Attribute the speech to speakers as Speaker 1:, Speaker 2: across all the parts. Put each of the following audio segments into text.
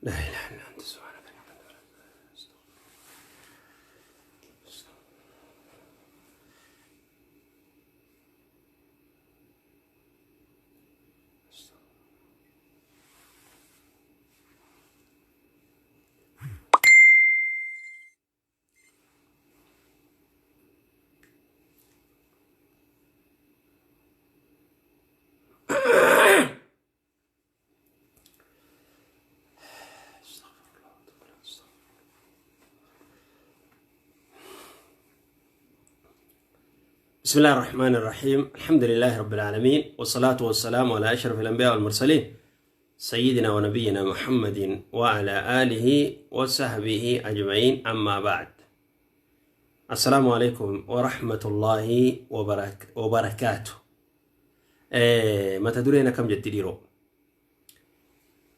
Speaker 1: Laa ilaaha illa anta subhaanaka inni kuntu minaz zaalimiin. بسم الله الرحمن الرحيم، الحمد لله رب العالمين، والصلاة والسلام على أشرف الأنبياء والمرسلين، سيدنا ونبينا محمد وعلى آله وصحبه أجمعين، أما بعد، السلام عليكم ورحمة الله وبركاته. Mata dureen akkam jetti dhiiroo?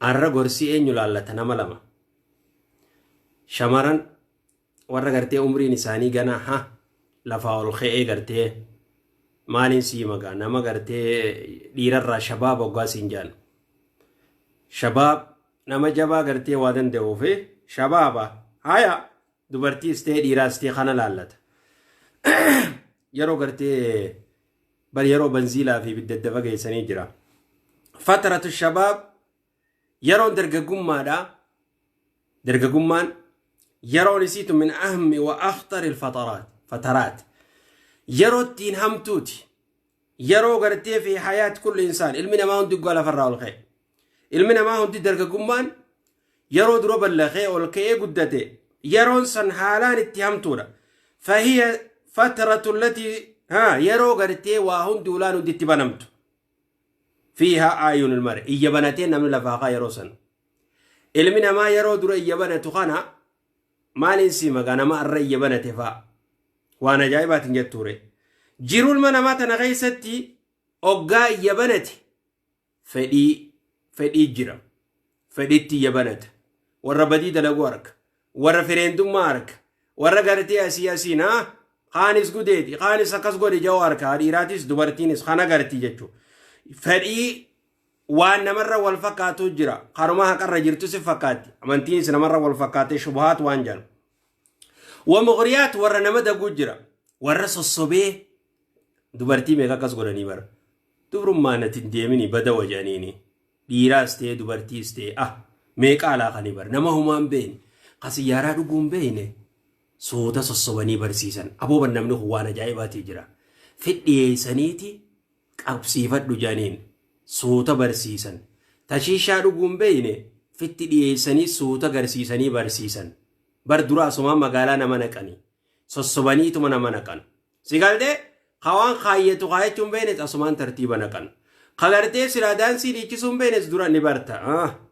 Speaker 1: Arra gorsii eenyu laallata? Nama lama. Shamaran warra gartee umriin isaanii gana ha lafaa ol ka'ee, gartee maaliin sii magaa, nama gartee dhiirarraa shabaaba hoggaa siin jaan. Shabaab nama jabaa gartee waa danda'uu fi shabaaba haya dubartiis ta'e dhiiraas ta'e kana laallata. Yeroo gartee bar yeroo banziilaa fi ibidda adda fageessanii jira. Fataratu shabaab, yeroon dargaggummaadha. Dargaggummaan yeroon isiitu min ahmi wa akhtari fataraat fataraat, yeroo ittiin hamtuuti. Yeroo gartee fi hayaat kulli insaan, ilmi namaa hundi guggaa lafarraa ol ka'e. Ilmi namaa hundi dargaggummaan yeroo dura ballaqee ol ka'ee guddate, yeroon san haalaan itti hamtuudha. Fahiya fatratu allati ha yeroo gartee waa hundi ulaan hundi itti banamtu. Fiihaa aayunul mare iyya banatee namni lafaa kaa yeroo san. Ilmi namaa yeroo dura iyya banatu kana maaliin sii magaa, nama arra iyya banate fa'a. Waan ajaa'ibaatiin jettuure. Jiruu ilma namaa tana keessatti oggaa iyya banate fedhii fedhii jira. Fedhiitti iyya banata. Warra badii dalaguu arga. Warra fireendummaa arga. Warra gartee asii asiin haa kaanis gudeeti kaanis akkas godhe ja'u arga. Dhiiraatis dubartiinis kana garti jechuudha. Fedhii waan namarra wal fakkaatu jira. Karuma haqarra jirtu si fakkaatti. Amantiinis namarra wal fakkaatee shubuhaat waan jedhan. Wa mughriyaat, warra nama daguu jira. Warra sossobee dubartii meeqa akkas godhanii bara. Dubrummaan ati hin deemini bada wajaniini. Dhiiraas ta'ee dubartiis ta'ee ah meeqa alaakanii bara, nama humaa hin beekne. Ka siyyaaraa dhuguu hin beekne suuta sossobanii barsiisan. Abooban namni kun waan ajaa'ibaatii jira. Fidhiyeessaniiti qabsiifadhu jedhaniin suuta barsiisan. Tashiishaa dhuguu hin beekne fitti dhiyeessanii suuta garsiisanii barsiisan. Bar dura asumaan magaalaa nama naqanii. Sossobaniituma nama naqan. Si galtee ka waan kaayyatu kaayachuu hin beeknes asumaan tartiiba naqan. Ka gartee silaa daansii dhiichisuu hin beeknes dura ni barta,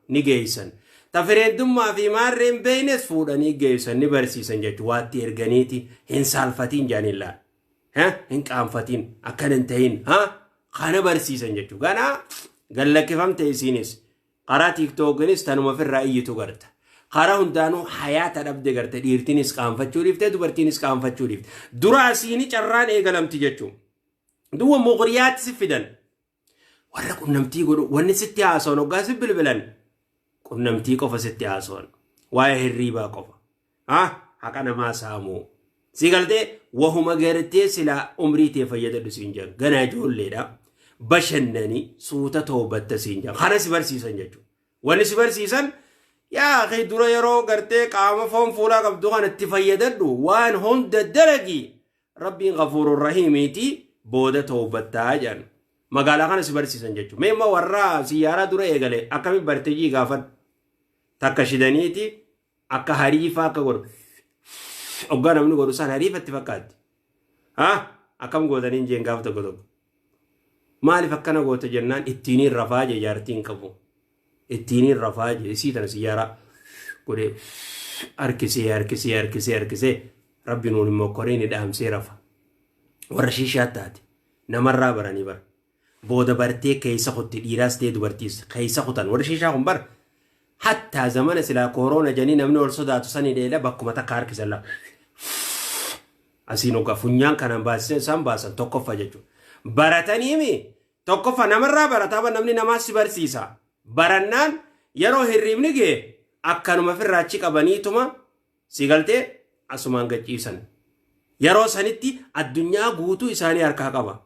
Speaker 1: ni geessan. Ta fireendummaa fi maarree hin beeknes fuudhanii geessan, ni barsiisan jechuudha. Waatti erganiiti hin saalfatiin jedhaniin laal. Hin qaanfatiin, akkana hin ta'in kana barsiisan jechuudha. Ganaa gallakkifamte isiinis karaa tiiktookinis tanuma ofirraa iyyitu garta. Karaa hundaanuu hayaata dhabde garte, dhiirtinis qaanfachuu dhiifte, dubartiinis qaanfachuu dhiifte. Dura asiini carraan eegalamti jechuudha. Duwwa muqriyaatti si fidan. Warra qunnamtii godhu wanni sitti haasawan hoggaa si bilbilan qunnamtii qofa sitti haasawan. Waa'ee hirriibaa qofa. Ha haqa namaa saamuu. Si galtee wahuma gartee silaa umrii tee fayyadadhu siin jedhan. Ganaa ijoolleedha. Bashannani suuta toobatta siin jedhan. Kana si barsiisan jechuudha. Wanni si barsiisan yaa akhi, dura yeroo gartee qaama foon fuulaa qabdu kana itti fayyadadhu, waan hunda dalagi, rabbiin ghafuurur rahiimiiti, booda toobattaa jedhan. Magaalaa kana si barsiisan jechuudha. Mee immoo warra siyyaaraa dura eegale akkamiin barte jii gaafadhu. Takka shidaniiti akka hariifaa akka godhu. Hoggaa namni godhu san hariifatti fakkaatti. Ha? Akkam gootaniin jeen gaaf tokko tokko. Maaliif akkana goota jennaan, ittiin rafaa jee, jaartiin qabu. Ittiin rafaa jee, isii tana siyyaaraa godhee harkisee harkisee harkisee harkisee rabbi nuun immoo koreen dhaamsee rafa. Warra shiishaa taate namarraa baranii bara. Booda bartee keessa kutti, dhiiraas ta'e dubartiis keessa kutan warri shiishaa kun bara. Hattaa zamana silaa kooroona jedhanii namni ol sodaatu sanii dheedha, bakkuma takka harkisan lafa. Asiin hoggaa funyaan kanaan baasisan isaan baasan tokkoffa jechuudha. Barataniimi tokkoffa namarraa barataa, namni namaa si barsiisa. Barannaan yeroo hirriibni ga'e Akkanuma firraa achi qabaniituma si galtee asumaan gachiisan. Yeroo sanitti addunyaa guutuu isaanii harkaa qaba.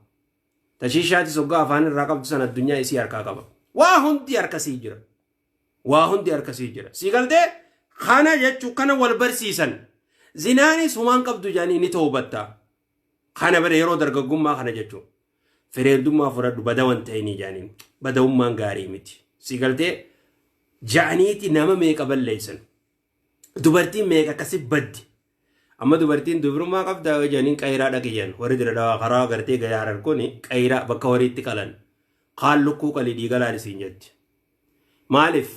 Speaker 1: Tashiishaatis hoggaa afaan irraa qabdu san addunyaa isii harkaa qaba. Waa hundi harkasii jira. Waa hundi harkasii jira. Si galtee kana jechuu kana wal barsiisan. Zinaanis humaan qabdu jedhanii ni toobatta. Kana bira yeroo dargaggummaa kana jechuun. Fireendummaa fudhadhu badawan ta'inii jedhaniin. Badawummaan gaarii miti. Si galtee ja'aniiti nama meeqa balleessan. Dubartiin meeqa akkasi baddi. Amma dubartiin dubrummaa qabda jedhaniin qayraa dhaqi jedhan. Warri dira dhawaa karaa gartee gaya harar kuni qayraa bakka horiitti qalan. Kaan lukkuu qalii dhiiga laali siin jetti. Maaliif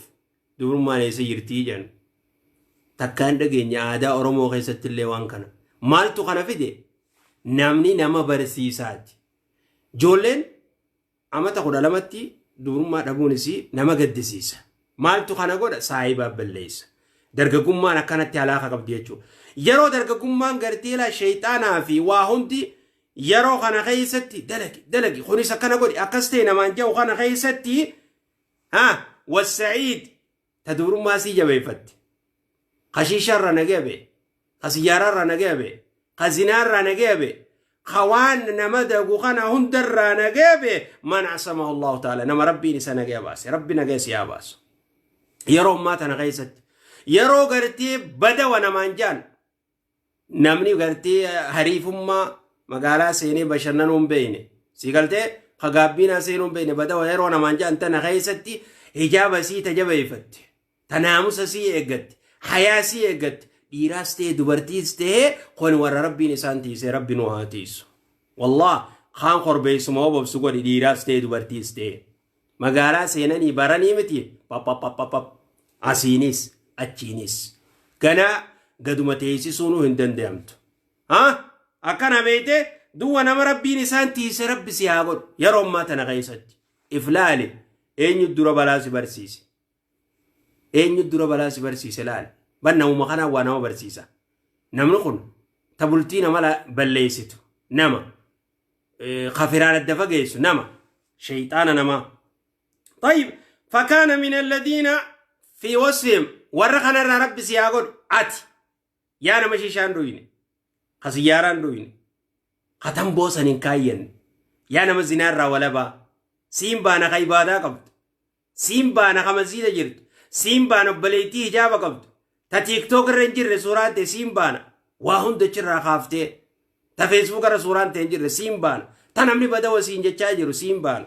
Speaker 1: dubrummaan eessa jirtii jedhan. Takkaan dhageenya aadaa Oromoo keessatti illee waan kana. Maaltu kana fide? Namni nama barsiisaati. Ijoolleen amata 12tti dubrummaa dhabuun isii nama gaddisiisa. Maaltu kana godha? Saahibaaf balleessa. Dargaggummaan akkanatti halaaka qabdi jechuudha. Yeroo dargaggummaan gartee laa sheeyxaanaa fi waa hundi yeroo kana keessatti dalagi dalagi kunis akkana godhi akkas ta'e namaan jedhu kana keessatti ha wasa'iid ta dubrummaa sii jabeeffatte. Ka shiishaa irraa nagaya ba'e, ka siyyaaraa irraa nagaya ba'e, ka zinaa irraa nagaya ba'e, ka waan nama dagu kana hunda irraa nagaya ba'e, man asamahu Allahu ta'ala nama Rabbiin isa nagaya baase, Rabbi nagaya si haa baasu. Yeroo ammaa tana keessatti yeroo gartee badawa namaan jaan namni gartee hariifummaa magaalaa seenee bashannanuu hin beekne si galtee ka gaabbiinaa seenuu hin beekne badawa yeroo namaan jaan tana keessatti hijaaba sii tajabeeffatte ta naamusa sii eeggatte hayaa sii eeggatte dhiiraas ta'e dubartiis ta'e kun warra Rabbiin isaan tiisee Rabbi nu haa tiisu. Wallah kaan korbeessuma obobsu godhi dhiiraas ta'e dubartiis ta'e. Magaalaa seenanii baranii miti papapapapap asiinis achiinis ganaa gaduma teessisuunuu hin danda'amtu. Ha? Akkana beeyte duwwa nama Rabbiin isaan tiise Rabbi si haa godhu yeroo ammaa tana keessatti. If laali eenyu dura balaa si barsiise. Eenyu dura balaa si barsiise laali. Ban namuma kanaa waa nama barsiisa. Namni kun ta bultii nama balleessitu nama. Kafiraan adda fageessu nama shayxaana namaa. طيب فكان من الذين في وصفهم warra kanarraa Rabbi si haa godhu. Ati yaa nama shishaan dhuyne, ka siyyaaraan dhuyne, ka tamboo san hin kaayyanne, yaa nama zinaarraa walabaa, siin baana ka ibaadaa qabdu, siin baana ka masjiida jirtu, siin baana obboleettii hijaaba qabdu, ta TikTok irra hin jirre suuraan ta'e siin baana waa hunda achirraa kaaftee, ta Facebook irra suuraan ta'e hin jirre siin baana, ta namni badawa siin jechaa jiru siin baana,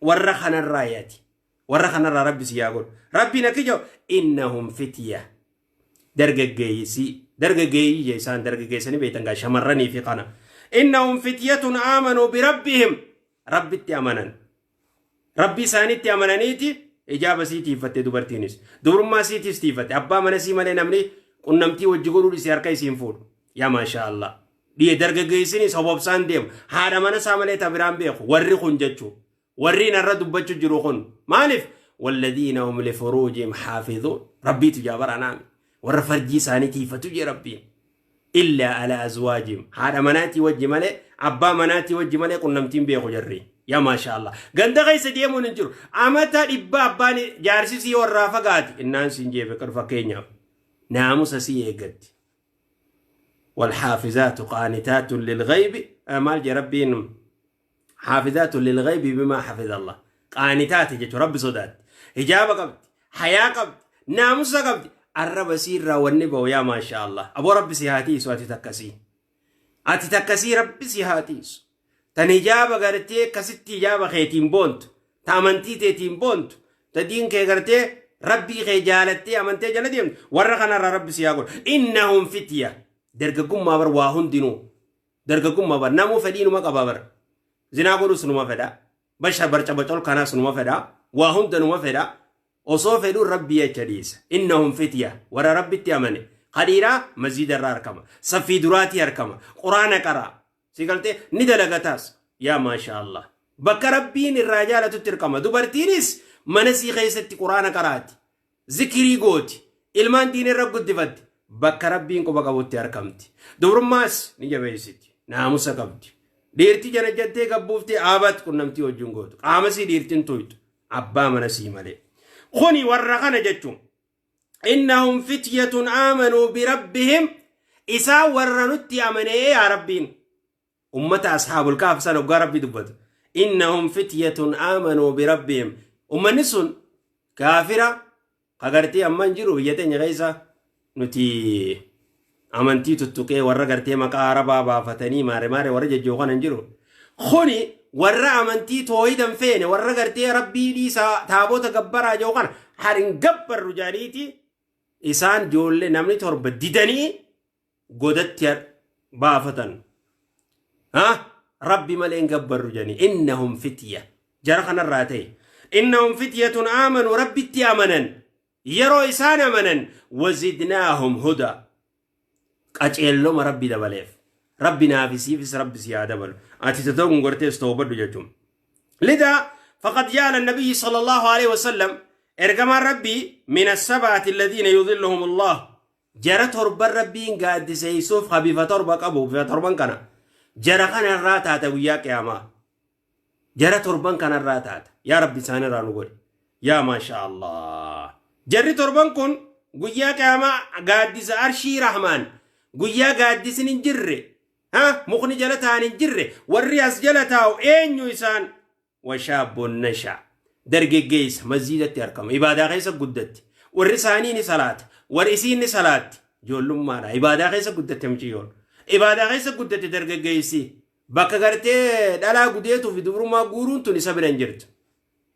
Speaker 1: warra kanarraa yaati warra kanarraa Rabbi si yaa godhu. Rabbiin akka jedhu innahum fitya dargaggeessii dargaggeeyyii jee isaan dargaggeessanii beektan gaa shamarranii fi kana innahum fityatun aamanuu birabbihim Rabbitti amanan. Rabbii isaaniitti amananiiti ijaaba sii tiiffatte dubartiinis. Dubrummaa siitiis tiiffatte. Abbaa mana sii malee namni qunnamtii wajji godhuu dhisi harka isiin fuudhu. Yaa maashaa Allah. Dhiye dargaggeessinis hobobsaan deema. Haadha mana isaa malee ta biraan beeku. Warri kun jechuu. Warri narra dubbachuu jiru kun. Maaliif? Walladiina hum lifuruujihim haafizuun. Rabbiitu jaabara naami. Warra farjii isaanii tiiffatu jee Rabbiin. Illaa ala azwaajihim haadha manaatii wajji malee abbaa manaatii wajji malee qunnamtiin beeku jarri. Yaa maashaa Allah. Ganda keessa deemuun hin jiru. Amata dhibba abbaan jaarsi sii warraa fagaati. Innaan siin jeefe qadu fakkeenyaaf. Naamusa sii eeggatti. Walxaafizaatu qaanitaatun lilghaybi maal jee Rabbiin xaafizaatu lilghaybi bimaa xafizallah. Qaanitaati jechuun Rabbi sodaatti. Hijaaba qabdi. Hayaa qabdi. Naamusa qabdi. Arraba siirraa wanni ba'u yaa maashaa Allah. Aboo Rabbi si haa tiisu ati takkasii. Ati takkasii Rabbi si haa tiisu. Tan hijaaba gartee akkasitti hijaaba keetiin boontu. Ta amantii teetiin boontu. Ta diin kee gartee Rabbii kee jaalattee amantee jala deemtu. Warra kanarraa Rabbi si haa godhu. Innahum fitya. Dargaggummaa bar waa hundinuu. Dargaggummaa bar namuu fedhii numa qaba bar. Zinaa godhus numa fedha. Basha barca bacol kanaas numa fedha. Waa hunda numa fedha. Osoo fedhuun Rabbii jecha dhiisa. Innahum fitya. Warra Rabbitti amane. Ka dhiiraa masjiida irraa argama. Saffii duraatii argama. Quraana qaraa. Si galtee ni dalagataas. Yaa maashaa Allah. Bakka Rabbiin irraa jaalatutti argama. Dubartiinis mana sii keessatti quraana qaraati. Zikirii gooti. Ilmaan diina irra guddifatti. Bakka Rabbiin quba qabutti argamti. Dubrummaas ni jabeessiti. Naamusa qabdi. Dhiirti janajjattee gabbuuftee aabat qunnamtii wajjin gootu. Qaama sii dhiirtiin tuytu. Abbaa mana sii malee. Kuni warra kana jechuun. Innahum fityatun aamanuu birabbihim, isaan warra nutti amanee yaa Rabbiin. Ummata ashaabul kahf san hoggaa Rabbi dubbatu. Innahum fityatun aamanuu birabbihim. Ummanni sun kaafira kagartee amma hin jiru biyya teenya keessa nuti amantii tuttuqee warra gartee maqaa arabaa baafatanii maare maare warra jajjoo kana hin jiru. Kuni warra amantii toohidan feene, warra gartee Rabbii dhiisaa taabota gabbaraa jiru kana har hin gabbarru jedhaniiti isaan ijoollee namni torba didanii godatti baafatan. Ha? Rabbi malee hin gabbarru jedhanii. Innahum fitya. Jara kanarraa ta'e. Innahum fityatun aamanu, Rabbitti amanan. Yeroo isaan amanan, wazidnaahum hudaa. Qaceelloma Rabbi dabaleef. Rabbi naafisiifis Rabbi si haa dabalu. Ati tatoon gortees toobadhu jechuun. Lidaa faqad jaala nabiyyi sallallahu alaihi wasallam, ergamaan Rabbii, min as-sab'ati alladhiina yudhilluhum Allah, jara torban Rabbiin gaaddiseessuuf ka bifa torba qabu, bifa torban kana jara kanarraa taata guyyaa qiyaamaa. Jara torban kanarraa taata. Yaa Rabbi, isaanirraa nu godhi. Yaa maasha Allah. Jarri torban kun guyyaa qiyaamaa gaaddisa arshii Rahmaan, guyyaa gaaddisni hin jirre, ha, mukni jala ta'an hin jirre, warri as jala taa'u eenyu isaan? Washaabboon nashaa. Dargaggeessa masjiidatti argama. Ibaadaa keessa guddatti. Warri isaanii ni salaata. Warri isiin ni salaatti. Ijoollummaadha. Ibaadaa keessa guddatte mucayyoon. Ibaadaa keessa guddatte dargaggeessi. Bakka gartee dhalaa gudeetuu fi dubrummaa guuruun tun isa bira hin jirtu.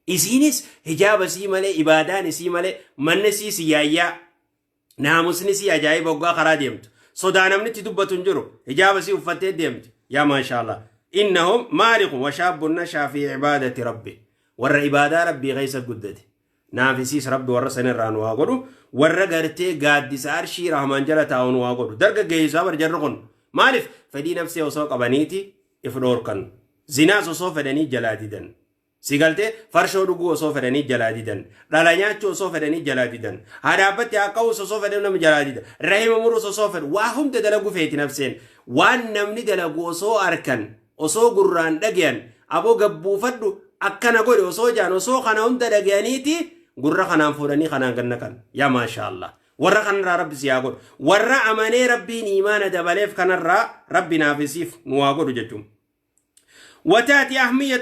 Speaker 1: Isiinis hijaaba isii malee, ibaadaan isii malee, manni isii siyaayyaa. Naamusni isii ajaa'iba hoggaa karaa deemtu. Sodaa namni itti dubbatu hin jiru. Hijaaba isii uffattee deemti. Yaa maashaallah. Innahum maalikum washaabbun nashaa fi ibaadati rabbi. Warra ibaadaa Rabbii keessa guddate. Naaf isiis Rabbi warra sanirraa nu haa godhu. Warra gartee gaaddisa arshii Rahmaan jala taa'u nu haa godhu. Dargaggeessaa bar jarri kun. Maaliif fedhii nafsee osoo qabaniiti if dhoorkan. Zinaas osoo fedhanii jalaa didan. Si galtee? Farshoo dhuguu osoo fedhanii jalaa didan. Dhala nyaachuu osoo fedhanii jalaa didan. Haadha haqqa'uus osoo fedhanii nama jalaa didan. Rahima muruus osoo fedhu. Waa hunda dalagu feeti nafseen. Waan namni dalagu osoo arkan, osoo gurraan dhagayan, aboo gabbuufadhu, akkana godhe osoo jaan, osoo kana hunda dhagayaniiti gurra kanaan fuudhanii kanaan ganna kan. Yaa maasha Allah. Warra kanarraa Rabbi si haa godhu. Warra amanee Rabbiin imaana dabaleef kanarraa Rabbi naafisiif nu haa godhu jechuun. وتأتي أهمية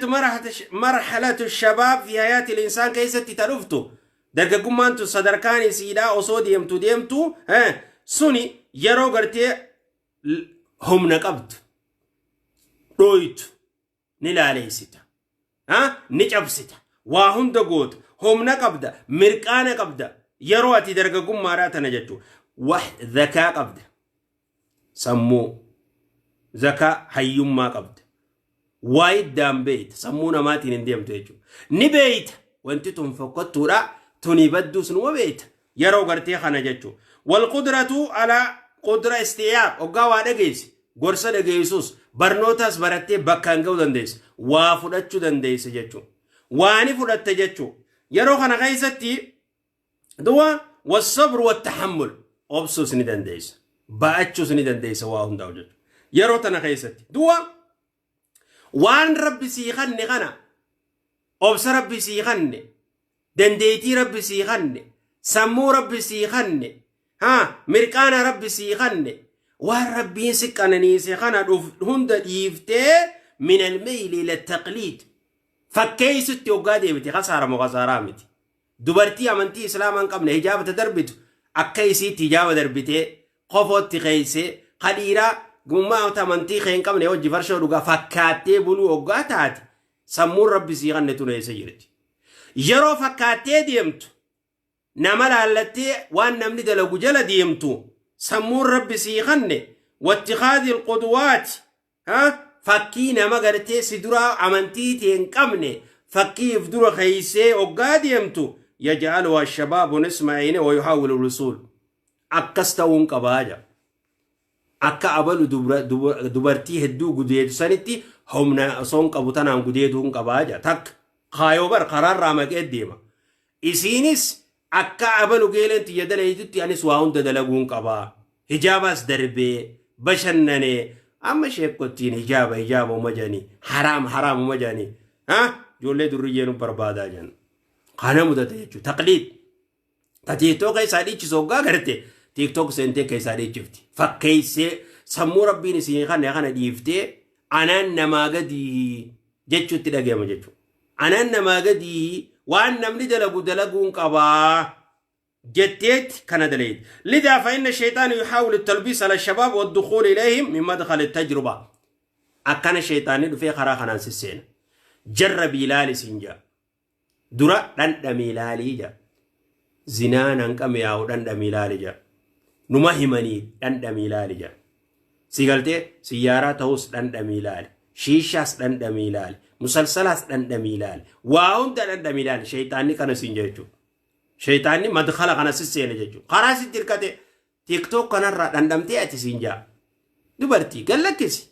Speaker 1: مرحلة الشباب في حياة الإنسان كيست تلفتو dargaggummaan tun sadarkaan isiidhaa osoo deemtu deemtu suni yeroo gartee humna qabdu, dhoytu, ni laaleessita, ni cabsita, waa hunda goota, humna qabda, mirqaana qabda yeroo ati dargaggummaadhaa tana jechuudha. Wah zakaa qabda, sammuu zakaa hayyummaa qabda, waa iddaan beeyta, sammuu namaatiin hin deemtu jechuudha. Ni beeyta wanti tun fokkottuudha, tuni badduus numa beeyta yeroo gartee kana jechuudha. Walqudratu alaa qudra istiyaab, hoggaa waa dhageessi, gorsa dhageessus, barnootaas barattee bakkaan ga'uu dandeessa, waa fudhachuu dandeessa jechuudha. Waa ni fudhatte jechuudha. Yeroo kana keessatti du'a wasabru wattahammul, obsuus ni dandeessa, ba'achuus ni dandeessa, waa hundaa'u jechuudha. Yeroo tana keessatti du'a waan Rabbi sii kanne kana, obsa Rabbi sii kanne, dandeettii Rabbi sii kanne, sammuu Rabbi sii kanne, haa mirqaana Rabbi sii kanne, waan Rabbiin si qananiise kana hunda dhiiftee min almeyli ila taqliid, fakkeessutti hoggaa deebite, kasaara moo kasaaraa miti? Dubartii amantii islaamaa hin qabne hijaaba darbitu akka isiitti hijaaba darbitee kofootti keeysee, ka dhiiraa gummaa amantii kee hin qabne hojii farshoo dhugaa fakkaattee buluu hoggaa taate, sammuun Rabbi sii kanne tun eessa jirti? Yeroo fakkaattee deemtu, nama laallattee waan namni dalagu jala deemtu, sammuun Rabbi sii kanne, wattikaadhi alqudwaati, fakkii nama gartee si duraa amantii tee hin qabne fakkii if dura keeysee hoggaa deemtu, yaj'aluha ashabaabu nisma'ine wa yuhaawilu lusul akkas ta'uun qabaa jedha. Akka abalu dubartii hedduu gudeedu sanitti humna osoo hin qabu tanaan gudeeduu hin qabaa jedha. Takka kaayoo bar karaarraa maqee deema. Isiinis akka abalu geeleen tiyya dalayiitutti anis waa hunda dalaguun qabaa. Hijaabaas darbee bashannanee amma sheekottiin hijaaba hijaaba uma jedhanii, haraam haraam uma jedhanii, ha ijoollee durriyyee nu barbaadaa jedhan. Kana mudate jechuudha. Taqliid. Ta TikTok keessaa dhiichisu hoggaa garte TikTok seentee keessaa dhiichifti. Fakkeessee sammuu Rabbiin isin kana kana dhiiftee anaan namaa gadii jechuutti dhagayama jechuudha. Anaan namaa gadii, waan namni dalagu dalaguun qabaa jetteetti kana dalayti. لذا فإن الشيطان يحاول التلبيس على الشباب والدخول إليهم من مدخل التجربة. Akkana sheexaanni dhufee karaa kanaan sisseena. Jarrabii ilaali siin jaa. Dura dhandhamii ilaalii jaa. Zinaan hanqame yaa'u dhandhamii ilaali jaa. Numa himanii dhandhamii ilaali jaa. Si galtee siyyaaraa ta'us dhandhamii ilaali. Shiishaas dhandhamii ilaali. Musalsalaas dhandhamii ilaali. Waa hunda dhandhamii ilaali. Sheexaanni kana siin jechuudha. Sheexaanni madkhala kana sisseena jechuudha. Karaa sitti hirkate TikTok kanarraa dhandhamtee ati siin jaa. Dubartii gallakkisi.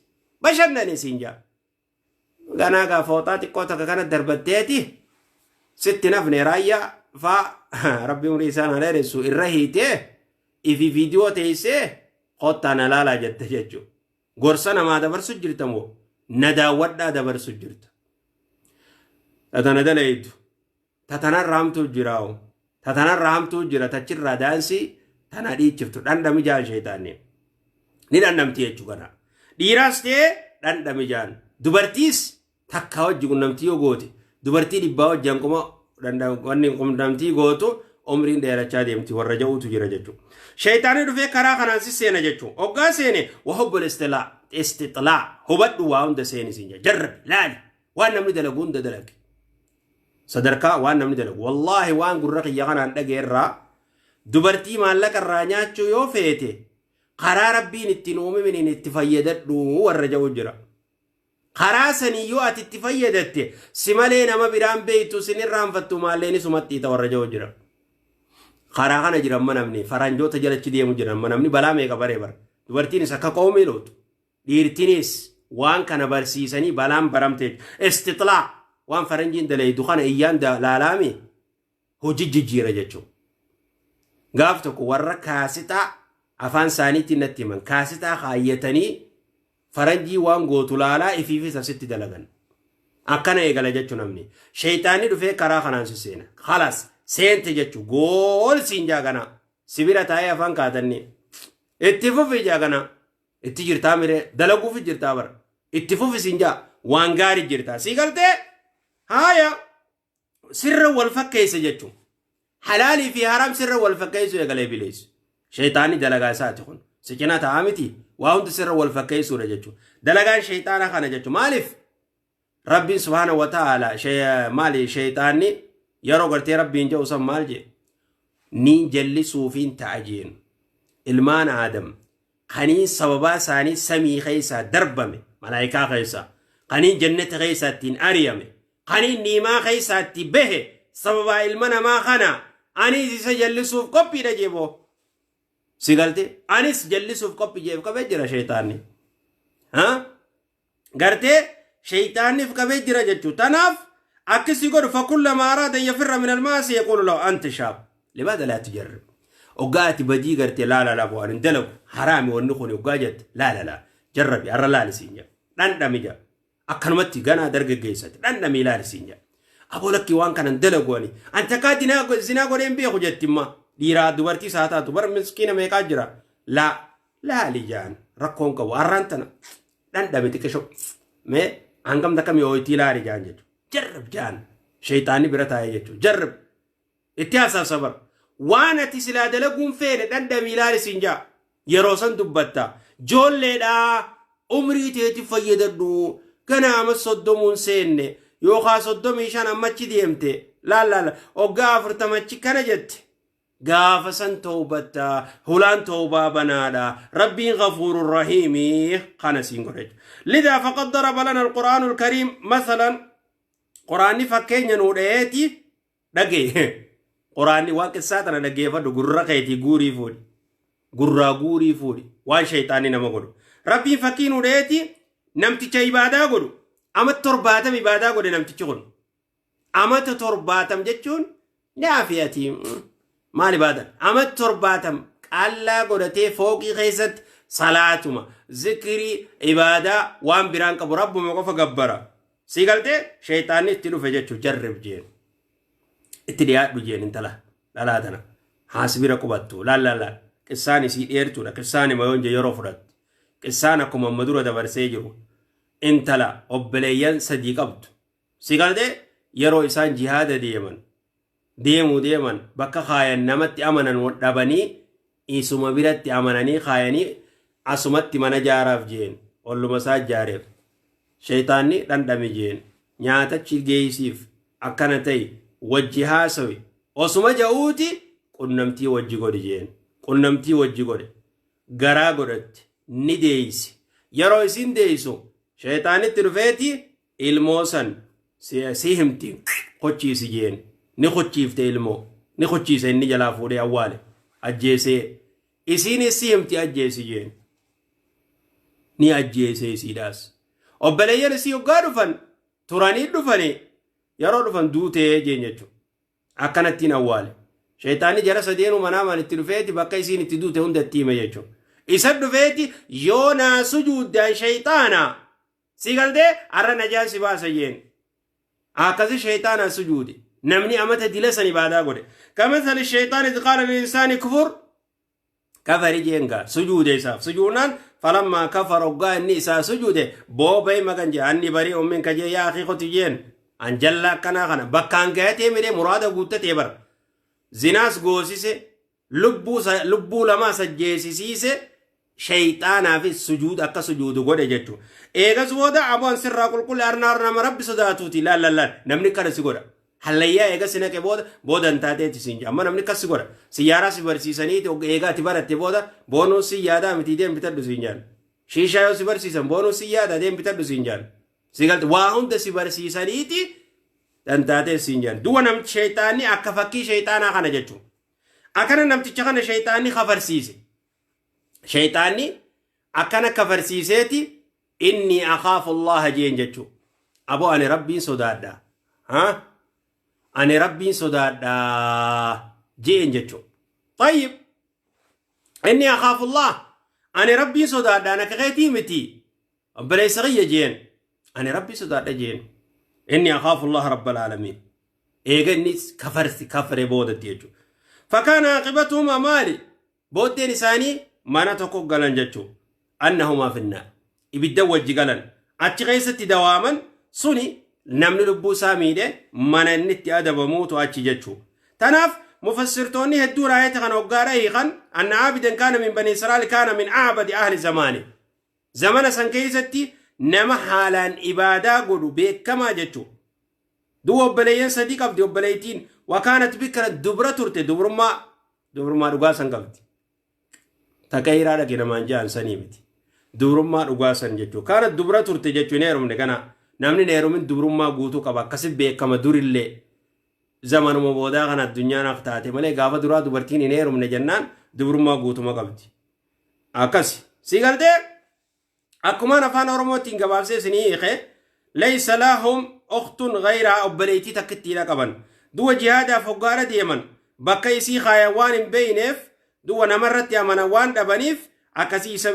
Speaker 1: Bashannani siin jaa. Ganaa gaa fooxaa xiqqoo takka kana darbatteeti sitti nafne raayyaa faa Rabbi umurii isaan haa dheeressu irra hiitee ifi viidiyoo teessee kottaa na laalaa jette jechuudha. Gorsa namaa dabarsu jirta moo na daawwadhaa dabarsu jirta? Tatana dalaytu tatanarra hamtuu jiraa'u, tatanarra hamtuu jira, tachirraa daansii tana dhiichiftu dhandhami jaan. Sheexaanni ni dhandhamti jechuu kana. Dhiiraas ta'ee dhandhami jaan. Dubartiis takkaa wajji qunnamtii yoo goote, dubartii 100 wajji hanquma wanni qunnamtii gootu umriin dheerachaa deemti warra ja'uutu jira jechuudha. Sheexaanni dhufee karaa kanaan si seena jechuudha. Hoggaa seene وحب الاستطلاع hubadhu, waa hunda seeni siin jaa. Jarrabi, laali, waan namni dalagu hunda dalagi. Sadarkaa waan namni dalagu, wallaahi, waan gurra kiyya kanaan dhageerraa, dubartii maallaqa irraa nyaachuu yoo feete karaa Rabbiin ittiin uumaminiin itti fayyadadhu warra ja'u jira. Karaa sanii yoo ati itti fayyadatte si malee nama biraan beektu sin irraanfattu, maalleen isumatti ita warra ja'u jira. Karaa kana jira amma namni faranjoota jalachi deemu jira. Amma namni balaa meeqa baree bara. Dubartiinis akka qoomii lootu. Dhiirtinis waan kana barsiisanii balaan baramte. استطلاع waan faranjiin dalaydu kana iyyaan laalaami hojii jijjiira jechuudha. Gaaf tokko warra kaasixaa afaan isaaniitiin natti himan, kaasixaa kaayyatanii faranjii waan gootu laalaa ifiifis asitti dalagan. Akkana eegala jechuu namni. Sheeyxaanni dhufee karaa kanaan si seena. خلاص seente jechuu gool siin jaaganaa. Sibira taa'ee afaan kaatanni. Itti fufi jaaganaa. Itti jirtaa miree, dalaguufi jirtaa bara. Itti fufi siin jaa, waan gaarii jirtaa. Sii galtee haaya sirra wal fakkeessa jechuun. Halaalii fi haram sirra wal fakkeessuu eegalee bileessu. Sheeyxaanni dalagaa isaati kun. Si cinaa taa'aa miti, waa hundi sirra wal fakkeessuudha jechuudha. Dalagaan sheeyxaana kana jechuudha. Maaliif? Rabbiin سبحانه وتعالى maali, sheeyxaanni yeroo gartee Rabbiin jedhu san maal jedhe? Niin jallisuufiin ta'a jeen. Ilmaan Aadam kaniin sababaa isaanii samii keessaa darbame, malaayikaa keessaa kaniin jannata keessaa ittiin ari'ame, kaniin niimaa keessaa itti bahe, sababaa ilma namaa kana anis isa jallisuuf qophiidha jeeboo. Si galte, anis jallisuuf qophii jeef qabee jira sheeyxaanni. Gartee sheeyxaanniif qabee jira jechuudha. Tanaaf akkasii godhu. فكلما أراد أن يفر من المعصية يقول له أنت شاب، لماذا لا تجرب؟ Oggaa ati badii gartee laa laa laa bu'aan hin dalagu, haraami wanni kun oggaa jette, laa laa laa, jarrabi, har'a laali siin jedha. Dhandhami jedha. Akkanumatti ganaa dargaggeessati dhandhami ilaali siin jedha. Aboo lakkii, waan kana hin dalagu ani. An takkaa zinaa godhee hin beeku jetti imma. Dhiiraa dubartii isaa taatu bara miskiina meeqaa jira. Laa laali jaan, rakkoon qabu, har'aan tana dhandhami xiqqisho. Mee hangam takka mi'ooyitii ilaali jaan jechuudha. جرب jaan, sheeyxaanni bira taa'ee jechuudha. جرب itti haasa'sa bara. Waan ati silaa dalaguun feene dhandhami ilaali siin jaa. Yeroo san dubbatta. Joolleedhaa, umrii teetiif fayyadadhu. Ganaa ama 30n seenne yookaan 35 ammachi deemte, laal laal, hoggaa 40chi kana jette. Gaafa san toobatta, hulaan toobaa banaadha, Rabbiin غفور رحيم kana siin godhe. لذا فقد ضرب لنا القرآن الكريم مثلا. Quraanni fakkeenya nuu dhaheeti dhagee. Quraanni waan qissaa tana dhaggeeffadhu, gurra keetii guurii fuudhi, gurraa guurii fuudhi, waan shayxaanni nama godhu. Rabbiin fakkii nuu dhaheeti namticha ibaadaa godhu. Ama 70 ibaadaa godhe namtichi kun. Amata 70 jechuun naafi ati maal ibaadan? Amata 70 qaallaa godhatee fooqii keessatti salaatuma, zikirii, ibaadaa waan biraan qabu, Rabbuma qofa gabbara. Si galtee, sheeyxaanni itti dhufe jechuu. جرب jeen, itti dhiyaadhu jeen, intala dhalaa tana. Haas bira qubattu. Laal laal laal. Qissaan isii dheertuudha. Qissaan hima yoon yeroo fudhatti. Qissaan akkuma amma dura dabarsee jiru. Intala obboleeyyan sadii qabdu. Si galtee yeroo isaan jihaada deeman. Deemuu deeman bakka kaayan namatti amanan dhabanii isuma biratti amananii kaayanii asumatti mana jaaraaf jeen olluma isaa jaareef. Shayxaanni dhandhame jeen nyaatachi geessiif akkana ta'e wajji haasawi osuma ja'uuti qunnamtii wajji godhi jeen qunnamtii wajji godhe garaa godhatte ni deeysi yeroo isin deeysu shayxaanitti dhufeeti ilmoo san si himti kochiisi jeen ni kochiifte ilmoo ni kochiise inni jalaa fuudhee awwaale ajjeesee isiinis si himti ajjeesi jeen ni ajjeese isiidhaas obboleeyyan isii hoggaa dhufan turanii dhufanii yeroo dhufan duutee jeen jechuudha. Akkanattiin awwaale. Shayxaanni jara sadeenuu manaamaan itti dhufeeti bakka isiin itti duute hunda itti hime jechuudha. Isa dhufeeti yoo naa sujuuddaan shayxaana si galtee har'a najaan si baasa jeen. Akkasi shayxaanaa sujuude. Namni amata dila san ibaadaa godhe. كمثل الشيطان إذ قال للإنسان اكفر kafari jeen gaa sujuude isaaf sujuudnaan فلما كفر hoggaa inni isaa sujuude boobay magan jee أني بريء منك jee يا أخي koti jeen an jalla akkanaa kana bakkaan gayatee midhee muraada guuttatee bara zinaas goosise lubbuu lamaa sajjeesisiise shayxaanaafis sujuud akka sujuudu godhe jechuudha. Eegas booda aboon sirraa qulqulle arnaar nama rabbi sodaatuuti laal laal namni kana si godha. Hallayyaa eegas si naqe booda booda hin taateeti siin jedha. Amma namni akkas si godha. Siyyaaraa si barsiisaniiti eegaa ati baratte booda boonuun si yaadaa miti deem bitadhu siin jedhan. Shiishaa yoo si barsiisan boonuun si yaadaa deem bitadhu siin jedhan. Si galte waa hunda si barsiisaniiti dantaatee siin jedhan. Du'a namti shayxaanni akka fakkii shayxaanaa kana jechuudha. Akkana namticha kana shayxaanni kafarsiise. Shayxaanni akkana kafarsiiseeti إني أخاف الله jeen jechuudha. Aboo ani rabbiin sodaadha. Ha? Ani rabbiin sodaadha jeen jechuudha. طيب إني أخاف الله ani rabbiin sodaadha ana kakeetii miti. Obboleessa kiyya jeen. Ani rabbii sodaadha jeen. إني أخاف الله رب العالمين. Eega inni kafarsi kafare boodatti jechuudha. فكان عاقبتهما maali? Booddeen isaanii mana tokko galan jechuudha. أنهما في النار. Ibidda wajji galan. Achi keessatti dawaaman suni namni lubbuu isaa miidhe mana inni itti adabamuutu achi jechuudha. Tanaaf mufassirtoonni hedduun aayata kana hoggaadha hiikan أن عابدا كان من بني إسرائيل كان من أعبد أهل زمانه. Zamana san keessatti nama haalaan ibaadaa godhu beekamaa jechuudha. Du'a obboleeyyan sadii qabdi obboleeytiin وكانت بكرا dubra turte dubrummaa dhugaa san qabdi. Takka dhaqe namaan ja'an sanii miti. Dubrummaa dhugaa san jechuudha. كانت dubra turte jechuun hin heerumne kana namni hin heerumin dubrummaa guutuu qaba akkasi beekama durillee. Zamanuma boodaa kana addunyaan akka taate malee gaafa duraa dubartiin hin heerumne jennaan dubrummaa guutuma qabdi. Akkasi. Si galtee akkumaan afaan Oromootiin gabaabsee isinii hiike ليس لهم أخت غيرها obboleettii takkittiidha qaban. Du'a jihaadaaf hoggaadha deeman bakka isii kaayan waan hin beeyneef du'a namarratti amanan waan dhabaniif akkasii isa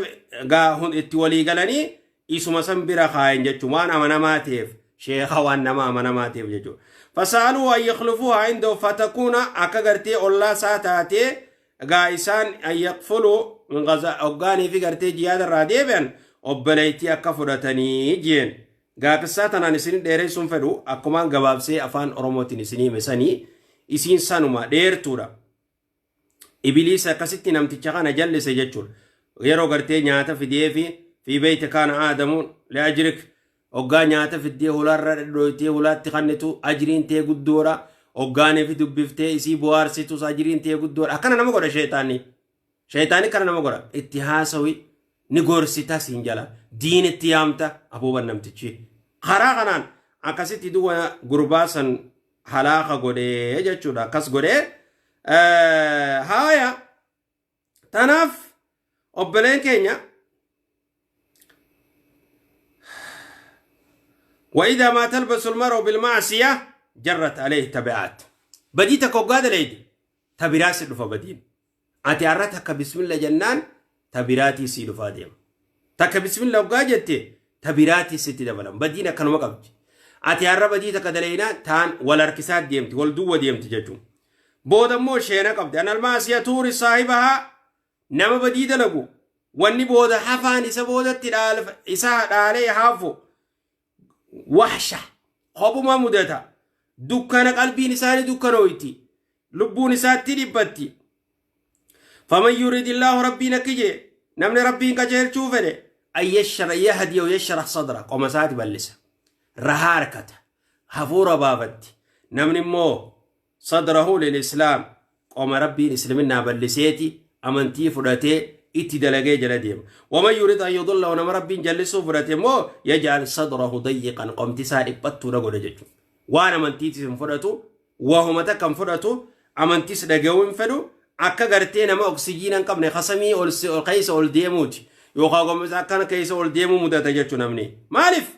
Speaker 1: itti walii galanii isuma san bira kaayan jechuun waan amanamaa ta'eef sheeka waan nama amanamaa ta'eef jechuudha. فسألوه أن يخلفوها عنده فتكون akka gartee ollaa isaa taatee gaa isaan أن يقفلوا من غزا hoggaanii fi gartee jihaada irraa deebi'an obboleettii akka fudhatanii jeen. Gaaqissaa tanaan isin dheeressuun fedhu akkumaan gabaabsee afaan Oromootiin isinii hime sanii isiin sanuma dheertuudha. Ibiliisa akkasitti namticha kana jallise jechuudha. Yeroo gartee nyaata fidee fi في بيت كان آدم لأجلك hoggaa nyaata fiddee hulaarra dhadhooytee hulaatti kannitu ajriin tee guddoodha. Hoggaanii fi dubbiftee isii bohaarsitus ajriin tee guddoodha. Akkana nama godha sheexaanni. Sheexaanni kana nama godha. Itti haasawi ni gorsita siin jala. Diin itti yaamta abuuban namtichi. Karaa kanaan akkasitti duwwa gurbaa san halaaka godhee jechuudha. Akkas godhee haaya tanaaf obboleen keenya وإذا ما تلبس المرء بالمعصية جرت عليه تبعات badii takka hoggaa dalayde ta biraa si dhufa badiin ati har'a takka bismilla jennaan ta biraatii sii dhufaa deema takka bismilla hoggaa jette ta biraatii sitti dabalam badiin akkanuma qabdi ati har'a badii takka dalaynaa taan wal harkisaa deemti wal duwwa deemti jechuun. Booda immoo sheena qabdi. Anal maasiya tuuri saahibahaa, nama badii dalagu wanni booda hafaan isa boodatti isa dhaalee hafu wahsha, kophuma mudata, dukkana, qalbiin isaanii dukkanooyti, lubbuun isaatti dhiphatti. Faman yuridillaahu, Rabbiin akki jee, namni Rabbiin qajeelchuu fedhe, an yashra yahdiya yashrah sadra, qoma isaati bal'isa, rahaa harkata, hafuura baafatti. Namni immoo sadrahu lilislaam, qoma Rabbiin islaminaa bal'iseeti amantii fudhatee itti dalagee jala deema. Waman yurid an yudillahu, nama Rabbiin jallisuu fudhate immoo, yaj'al sadrahu dayyiqan, qomti isaa dhiphattuudha godha jechuudha. Waan amantiitis hin fudhatu, wahuma takka hin fudhatu, amantiis dhaga'uu hin fedhu. Akka gartee nama oksijiina hin qabne kasamii ol keessa ol deemuuti yookaan gomisa akkana keessa ol deemuu mudata jechuudha namni. Maaliif?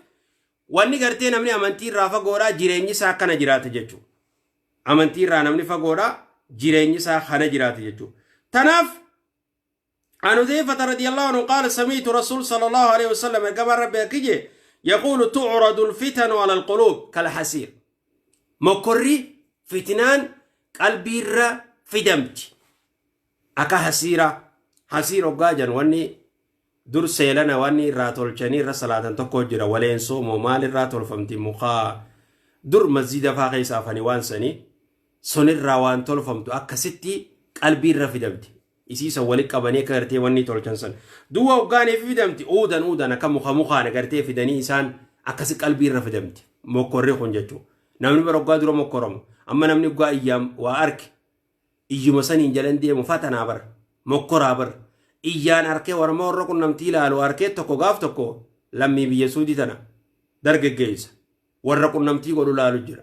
Speaker 1: Wanni gartee namni amantii irraa fagoodhaa jireenyi isaa akkana jiraata jechuudha. Amantii irraa namni fagoodhaa jireenyi isaa kana jiraata jechuudha. Tanaaf عن حذيفة رضي الله عنه قال: سمعت رسول صلى الله عليه وسلم كما ربي أكيجي يقول: تعرض الفتن على القلوب كالحصير. مكري فتنان qalbii irra fidamti akka hasiira. Hasiir hoggaa jedhan, wanni dur seelana wanni irraa tolchanii irra salaatan tokko jira. Waleensoo moo maal irraa tolfamti? Mukaa dur masjida faa keessa afanii waan sanii sunirraa waan tolfamtu akkasitti qalbii irra fidamti. Isiisa wali qabanii akka gartee wanni tolchan san duwwa hoggaaniif fidamti. Uudan uudan akka muka mukaan gartee fidanii isaan akkasi qalbii irra fidamti mokkorri kun jechuudha. Namni bara hoggaa dura mokkoramu, amma namni hoggaa iyyaam waa arke iyyuma saniin jalan deemu. Fatanaa bara mokkoraa bara iyyaan arkee warma warra qunnamtii ilaalu arkee tokko gaaf tokko lammii biyya Suudii tana dargaggeessa warra qunnamtii godhu laalu jira.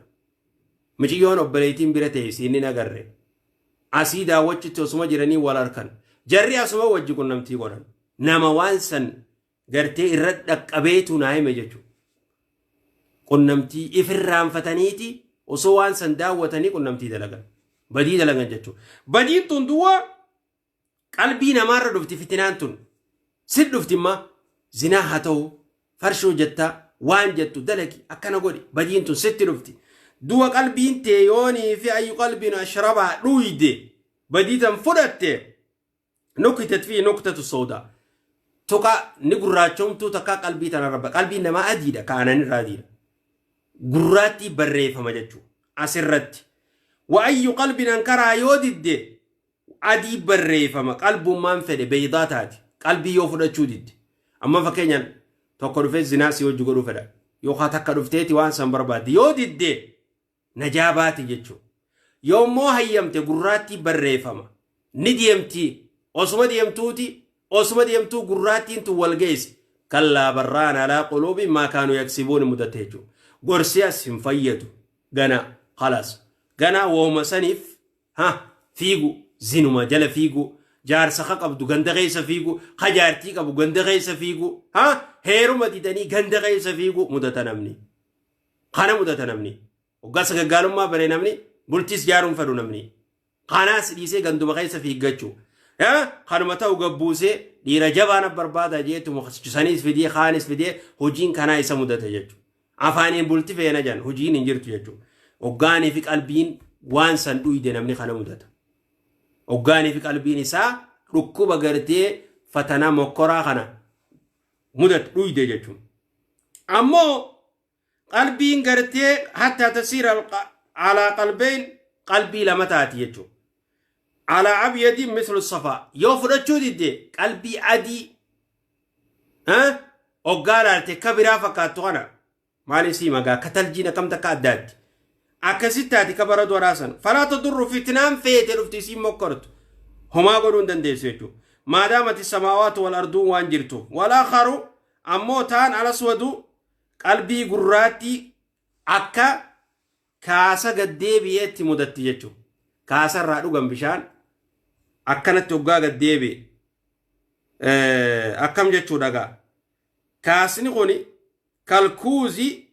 Speaker 1: Miciyyoon obboleettiin bira teessi inni nagarre asii daawwachitti osuma jiranii wal harkan, jarri asuma wajji qunnamtii godhan. Nama waan san gartee irra dhaqqabeetu naa hime jechuudha. Qunnamtii ifirraanfataniiti osoo waan san daawwatanii qunnamtii dalagan, badii dalagan jechuudha. Badiin tun duwwaa qalbii namaarra dhufti. Fitinaan tun sit dhufti imma zinaa haa ta'u, farshoo jettaa, waan jettu dalagi, akkana godhi, badiin tun sitti dhufti. Du'a qalbiin tee yoonii fi ayyu qalbiin ashrabaa dhuyde, badii tan fudhatte, nukitat fi nuktatu sooda tuqa ni gurraachomtuu takka qalbii tanarra. Qalbiin namaa adiidha, ka'anan irraa adiidha, gurraattii barreeffama jechuudha asirratti. Wa ayyu qalbiin ankaraa, yoo didde adii barreeffama. Qalbummaan fedhe beeydaa taati qalbii yoo fudhachuu didde. Amma fakkeenyaan tokko dhufee zinaa si hojii godhuu fedha yookaan takka dhufteeti waan san barbaadde, yoo didde najaa baati jechuudha. Yoo immoo hayyamte gurraattii barreeffama, ni deemti. Osuma deemtuuti, osuma deemtuu gurraattiin tun wal geessi. Kallaa barraan alaa quluubi maa kaanuu yaksibuun mudate jechuudha. Gorsi as hin fayyadu, gana khalaas gana wooma saniif ha fiigu, zinuma jala fiigu, jaarsa ka qabdu ganda keessa fiigu, ka jaartii qabu ganda keessa fiigu, ha heeruma didanii ganda keessa fiigu mudata namni. Kana mudata namni. Waggaa sagaggaalummaa bare namni bultiis jaaruun fedhu namni. Kanaas dhiisee ganduma keessa fiiggachuu. Kanuma ta'u gabbuusee dhiira jabaan barbaada jeetuma saniis fidee kaanis fidee hojiin kanaa isa mudata jechuudha. Afaaniin bulti feena jan, hojiin hin jirtu jechuudha. Hoggaanii fi qalbiin waan san dhuyde namni kana mudata. Hoggaanii fi qalbiin isaa dhukkuba gartee fatanaa mokkoraa kana mudate, dhuyde jechuudha. Ammoo qalbiin gartee hattaa tasiira alaa qalbeyn, qalbii lama taati jechuudha. Alaa abyadi mislu safaa, yoo fudhachuu didde qalbii adii hoggaa laalte akka biraa fakkaattu kana maaliif sii magaa akka taljiin akkam takka addaatti akkasitti taati ka bara doraasan. Falaa tadurru, fitnaan feete dhufti isiin mokkortu homaa godhuu hin dandeessu jechuudha. Maadaamati samaawaatu wal arduun waan jirtu. Wal akharu ammoo taan alaswadu, qalbii gurraattii akka kaasa gaddeebi'eetti mudatti jechuudha. Kaasa irraa dhugan bishaan akkanatti hoggaa gaddeebi'e akkam jechuudha gaa. Kaasni kun kalkuuzi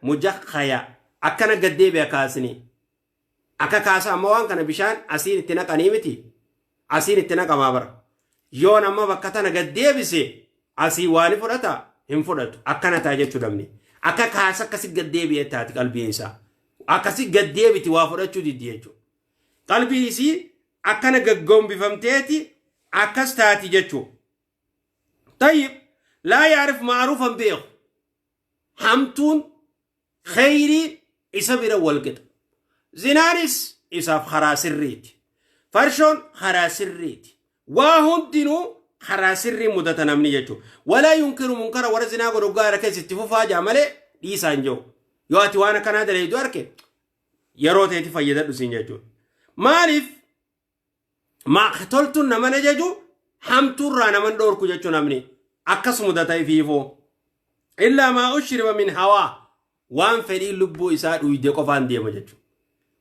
Speaker 1: mujakkaya akkana gaddeebi'a kaasni. Akka kaasa amma waan kana bishaan asiin itti naqanii miti. Asiin itti naqamaa bara. Yoon amma bakka tana gaddeebise asii waan fudhata hin fudhatu. Akkana ta'a jechuu namni. Akka kaasa akkasi gaddeebi'ee taati qalbiin isaa. Akkasi gaddeebiti, waa fudhachuu diddi jechuudha. Qalbiin isii akkana gaggombifamteeti akkas taati jechuu. Tayyib laa yaarif ma'aruufan beeku. Hamtuun kheyriin isa bira walqixa. Zinaanis isaaf karaa sirriiti. Farshoon karaa sirriiti. Waa hundinuu karaa sirrii mudata namni jechuudha. Walaa yunkiru munkara warra zinaa godhu hoggaa harka itti fufaa jaa malee dhiisaa hin jiru. Yoo ati waan akkanaa dalaydu arke yeroo teeti fayyadadhu siin jechuudha. Maaliif toltuun nama ajaju hamtuurraa naman dhoorku jechuu namni akkas mudata ifiifoo. Illaa maa ushriba min hawaa waan fedhii lubbuu isaa dhuyde qofaan deema jechuudha.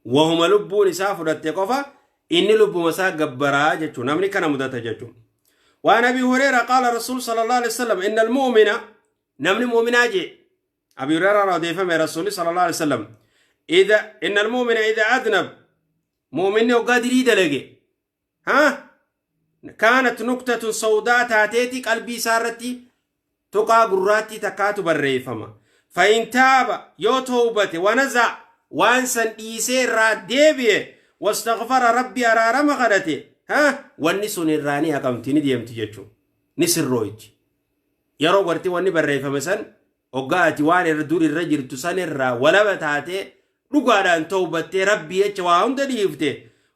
Speaker 1: Wahuma lubbuun isaa fudhatte qofa inni lubbuma isaa gabbaraa jechuudha. Namni kana mudata jechuudha. وعن ابي هريره قال رسول صلى الله عليه وسلم ان المؤمن نمني مؤمنا جي ابي هريره رضي فهم رسول صلى الله عليه وسلم اذا ان المؤمن اذا اذنب مؤمن وقادر يدلقي ها كانت نكتة سوداء تاتيتي قلبي سارتي tuqaa gurraattii takkaatu barreeffama. فإن تاب yoo tawbate ونزع waan san dhiisee irraa deebi'e واستغفر rabbi araarama kadhate ha wanni sun irraa ni haqamti ni deemti jechuudha. Ni sirrooyti. Yeroo gartee wanni barreeffame san hoggaa ati waan irra dur irra jirtu san irraa walaba taatee dhugaadhaan tawbattee rabbii jecha waa hunda dhiifte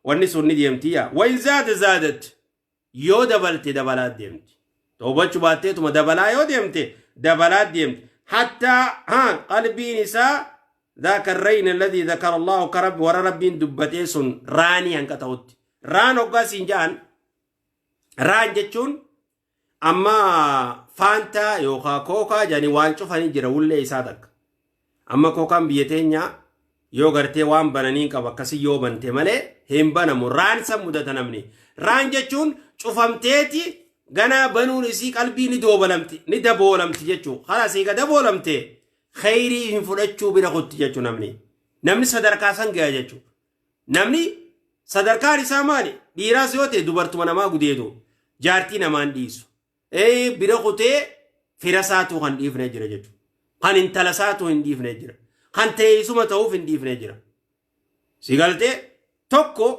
Speaker 1: wanni sun ni deemti yaa. وإن زاد زادت yoo dabalte dabalaa deemti. Tawbachuu baatteetuma dabalaa yoo deemte dabalaa deemti. حتى ها qalbiin isaa ذاك الرين الذي ذكر الله كرب ورا ربين دبتee sun raanii hanqa ta'utti. Raan hoggaa siin ja'an raan jechuun amma faantaa yookaan kookaa jedhanii waan cufanii jira wullee isaa takka. Amma kookaan biyya teenyaa yoo gartee waan bananii qaba akkasii yoo bante malee hin banamu. Raan san mudata namni. Raan jechuun cufamteeti ganaa banuun isii qalbii ni doobalamti ni daboolamti jechuudha. Karaa isii daboolamte khayrii hin fudhachuu bira kutti jechuu namni. Namni sadarkaa san gaha jechuudha. Namni sadarkaan isaa maali? Dhiiraas yoo ta'e dubartuma namaa gudeedu jaartii namaan dhiisu. Bira kutee fira isaatu kan dhiifne jira jechuudha. Kan intala isaatu hin dhiifne jira. Kan teessuma ta'uuf hin dhiifne jira. Si galtee tokko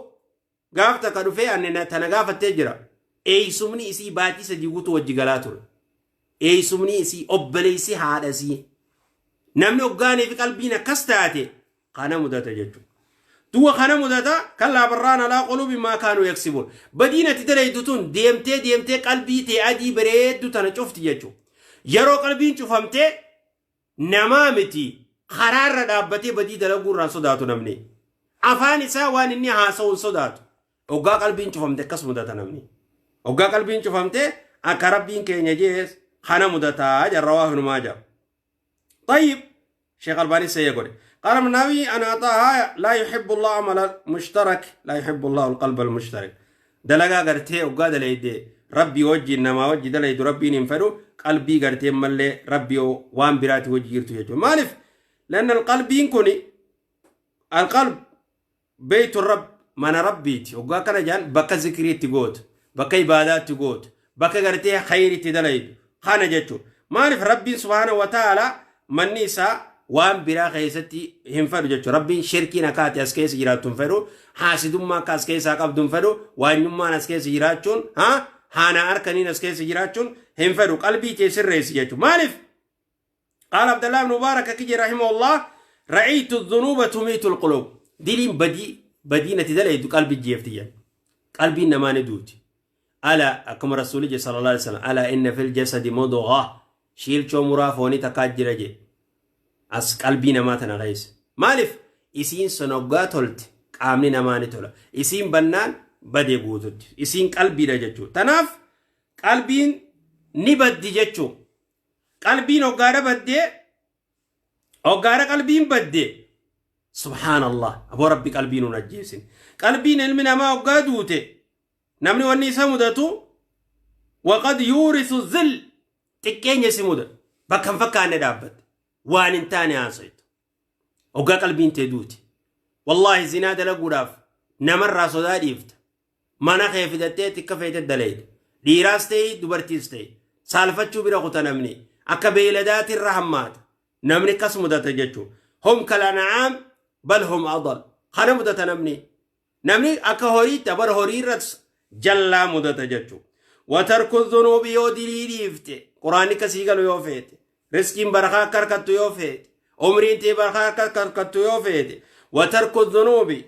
Speaker 1: gaaf takka dhufee ani tana gaafattee jira. Eeysumni isii baatii 3 guutuu wajji galaa ture. Eeysumni isii obboleessi haadha isii. Namni hoggaanii fi qalbiin akkas taate kana mudata jechuudha. Du'a kana mudata كلا بل ران على قلوبهم ما كانوا يكسبون. Badiin ati dalaydu tun deemtee deemtee qalbii ta'e adii bareeddu tana cufti jechuudha. Yeroo qalbiin cufamtee namaa miti karaarra dhaabbatee badii dalaguu irraan sodaatu namni. Afaan isaa waan inni haasa'u hin sodaatu. Hoggaa qalbiin cufamte akkas mudata namni. Hoggaa qalbiin cufamte akka rabbiin keenya jees kana mudataa jarra waa hinumaa jira. طيب شيخ الباني سيقول قال النبي أنا أعطاها لا يحب الله عمل مشترك لا يحب الله القلب المشترك dalagaa gartee hoggaa dalayde rabbii wajjin namaa wajji dalaydu rabbiin hin fedhu qalbii gartee mallee rabbii waan biraati wajji jirtu jechuudha. Maaliif? لأن القلبين كوني القلب بيت الرب mana rabbiiti hoggaa kana jaan bakka zikriitti gootu bakka ibaadaatti gootu bakka gartee khayriitti dalaydu kana jechuudha. Maaliif rabbiin سبحانه وتعالى manni isaa waan biraa keessatti hin fedhu jechuudha. Rabbiin shirkiin akka ati as keessa jiraattu hin fedhu, haasidummaa akka as keessaa qabdu hin fedhu, waanyummaan as keessa jiraachuun, haana harkaniin as keessa jiraachuun hin fedhu. Qalbii kee sirreessi jechuudha. Maaliif? قال عبد الله بن مبارك كجي رحمه الله رأيت الذنوب تميت القلوب دلين بدي بدينة دليد قلبي جيفتي قلبي نما ندوتي ألا أكم رسول صلى الله عليه وسلم ألا إن في الجسد مضغة شيل مرافوني تكاجر جي as qalbii namaa tana keessa. Maaliif isiin sonoggaa tolte qaamni namaa ni tola. Isiin bannaan badee guututti. Isiin qalbiidha jechuudha. Tanaaf qalbiin ni baddi jechuudha. Qalbiin hoggaadha baddee hoggaadha qalbiin baddee سبحان الله aboo rabbi qalbii nuun ajjeesin. Qalbiin ilmi namaa hoggaa duute namni wanni isa mudatu وقد يورث الذل xiqqeenya si muda bakka hin fakkaanne dhaabbatte. Waan hin taane haasa'etu. Hoggaa qalbiin tee duuti. Wallaahi zinaa dalaguudhaaf namarraa sodaa dhiifta. Mana kee fidattee xiqqa feete dalayda. Dhiiraas ta'e dubartiis ta'e. Saalfachuu bira kuta namni. Akka beeyladaati irra hammaata. Namni akkas mudata jechuudha. هم كالأنعام بل هم أضل. Kana mudata namni. Namni akka horiitti abar horii irratti jallaa mudata jechuudha. Watarku dhunuubi, yoo dilii dhiifte, quraanni akkasii galu yoo feete, riskiin barakaa akka harkattu yoo feete, umriin tee barakaa akka harkattu yoo feete, watarku dhunuubi,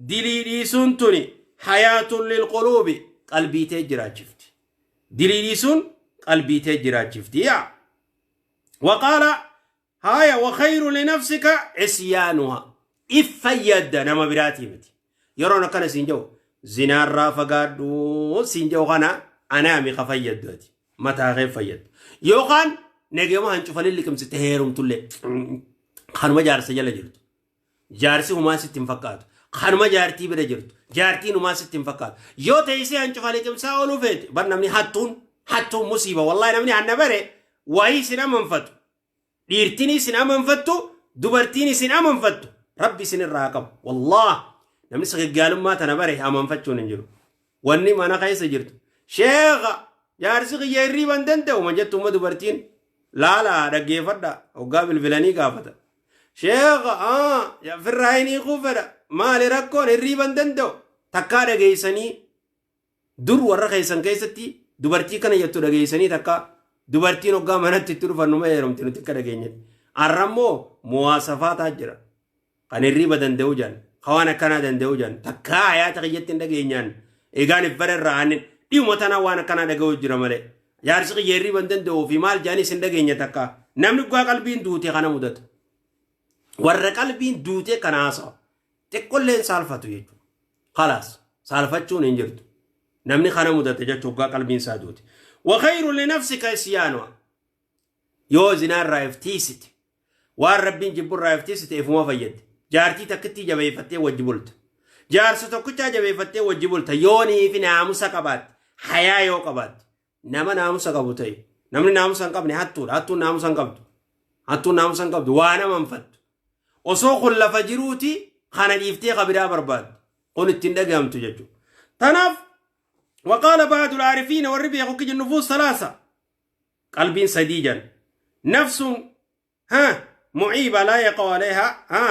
Speaker 1: dilii dhiisuun tuni hayaatun lilquluubi, qalbii tee jiraachifti. Dilii dhiisuun qalbii tee jiraachifti yaa. Waqaala haaya wakhayru linafsika isyaanuha, if fayyadda, nama biraatii miti. Yeroon akkana siin jedhu, zinaarraa fagaadhu siin jedhu, kana anaami ka fayyaddu, ati mataa kee fayyaddu. Yookaan nageema hancufanii liqimsite heerumtullee kanuma jaarsa jala jirtu. Jaarsi humaa sitti hin fakkaatu. Kanuma jaartii bira jirtu. Jaartiin humaa sitti hin fakkaatu. Yoo teessee hancufa liqimsaa ooluu feete, bar namni hattuun musiiba. Wallaahi namni hanna bare wayii isin amanfatu. Dhiirtiin isin amanfattu, dubartiin isin amanfattu. Rabbi isin irraa qabu. Wallaah namni sagaggaalummaa tana bare amanfachuun hin jiru. Wanni mana keessa jirtu. Sheekha, jaarsi kiyya hirriiba hin danda'u man jettu umma dubartiin, laalaa dhaggeeffadha, hoggaa bilbilanii gaafata. Sheekha, firraa hin hiikuu fedha, maali rakkoon, hirriiba hin danda'u. Takkaa dhageessanii dur warra keessan keessatti dubartii kana jettu dhageessanii? Takkaa dubartiin hoggaa manatti itti dhufan numa heerumti nuti akka dhageenyetti. Har'a immoo muwaasafaataa jira. Kan hirriiba danda'u jedhan, kan waan akkanaa danda'u jedhan, takkaa hayaata kiyyatti hin dhageenyaan. Egaan iffara irraa aannin dhiyuma tanaa waan akkanaa dhaga'u jira malee. Jaarsi kiyya hirriiba hin danda'uu fi maal jedhanis hin dhageenya takkaa. Namni dhugaa qalbiin duute kana mudata. Warra qalbiin duute kana haasawa. Xiqqolleen saalfatu jechuudha. Khalaas, saalfachuun hin jirtu. Namni kana mudate jechuun hoggaa qalbiin isaa duute. Wa khayru li nafsika isyaanuha. Yoo zinaarraa if tiisite, waan Rabbiin jibburraa if tiisite, ifuma fayyadde. Jaartii takkittii jabeeffattee wajji bulta. Jaarsa tokkichaa jabeeffattee wajji bulta. Yoonii fi naamusa qabaatte, hayaa yoo qabaatte. Nama naamusa qabu ta'e. Namni naamusa hin qabne hattuudha. Hattuun naamusa hin qabdu. Hattuun naamusa hin qabdu. Waan amanfattu. Osoo kun lafa jiruuti kana dhiiftee ka biraa barbaaddu. Kun ittiin dhagahamtu jechuudha. Tanaaf waqaala ba'dul aarifiina, warri beeku kiji, nufuus salaasa. Qalbiin sadii jan. Nafsun ha muciiba laa yaqa'u alayha ha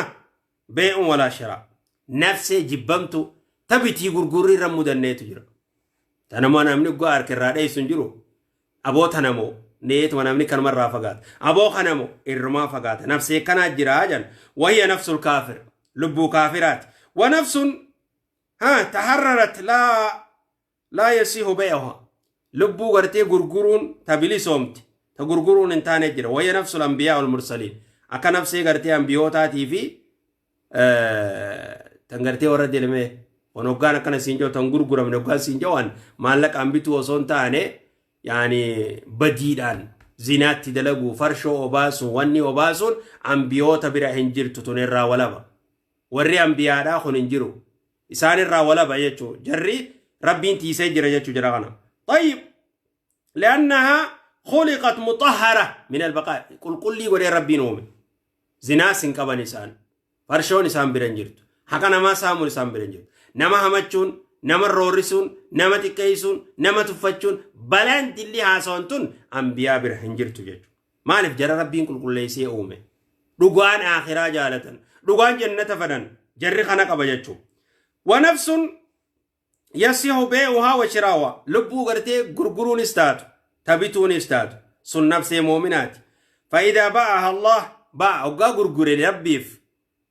Speaker 1: bee'un walaa shiraa. Nafsee jibbamtu tabitii gurgurri irra mudanneetu jira. Tanamoo namni dhugaa harka irraa dheessu hin jiru. Aboo tanamoo neetuma namni kanumarraa fagaata. Aboo kanamoo irrumaa fagaata. Nafsee kanaa jira jan. Wahiya nafsul kaafir. Lubbuu kaafiraati. Wa nafsun ha taharrarat laa yasihu be'uha. Lubbuu gartee gurguruun ta bilisoomte ta gurguruun hin taane jira. Wahiya nafsul anbiyaa wal mursaliin. Akka nafsee gartee anbiyootaatii fi tan gartee warra deemee on hoggaan akkana siin jiru tan gurguramne, hoggaan siin jiran maallaqaan bituu osoo hin taane, yaani badiidhaan zinaatti dalaguu, farshoo obaasuun, wanni obaasuun ambiyoota bira hin jirtu, tun irraa walaba. Warri ambiyaadhaa kun hin jiru, isaan irraa walaba jechuu, jarri Rabbiin tiisee jira jechuu jira kana. طيب، لأنها خلقت مطهرة من البقاء، qulqullii godhee Rabbiin uume. Zinaas hin qaban isaan, farshoon isaan bira hin jirtu, haqa namaa saamuun isaan bira hin jirtu, nama hamachuun, nama roorrisuun, nama xiqqeessuun, nama tuffachuun, balaan dilli haasawan tun ambiyaa bira hin jirtu jechuudha. Maaliif? Jara Rabbiin qulqulleessee uume, dhugaan akhiraa jaalatan, dhugaan jannata fedhan, jarri kana qaba jechuudha. Wanafsun yasihu bee'uhaa wa shiraawaa, lubbuu gartee gurguruunis taatu, tabituunis taatu, sun nafsee moominaati. Fa'idaa ba'aha Allah ba'a, hoggaa gurgure Rabbiif,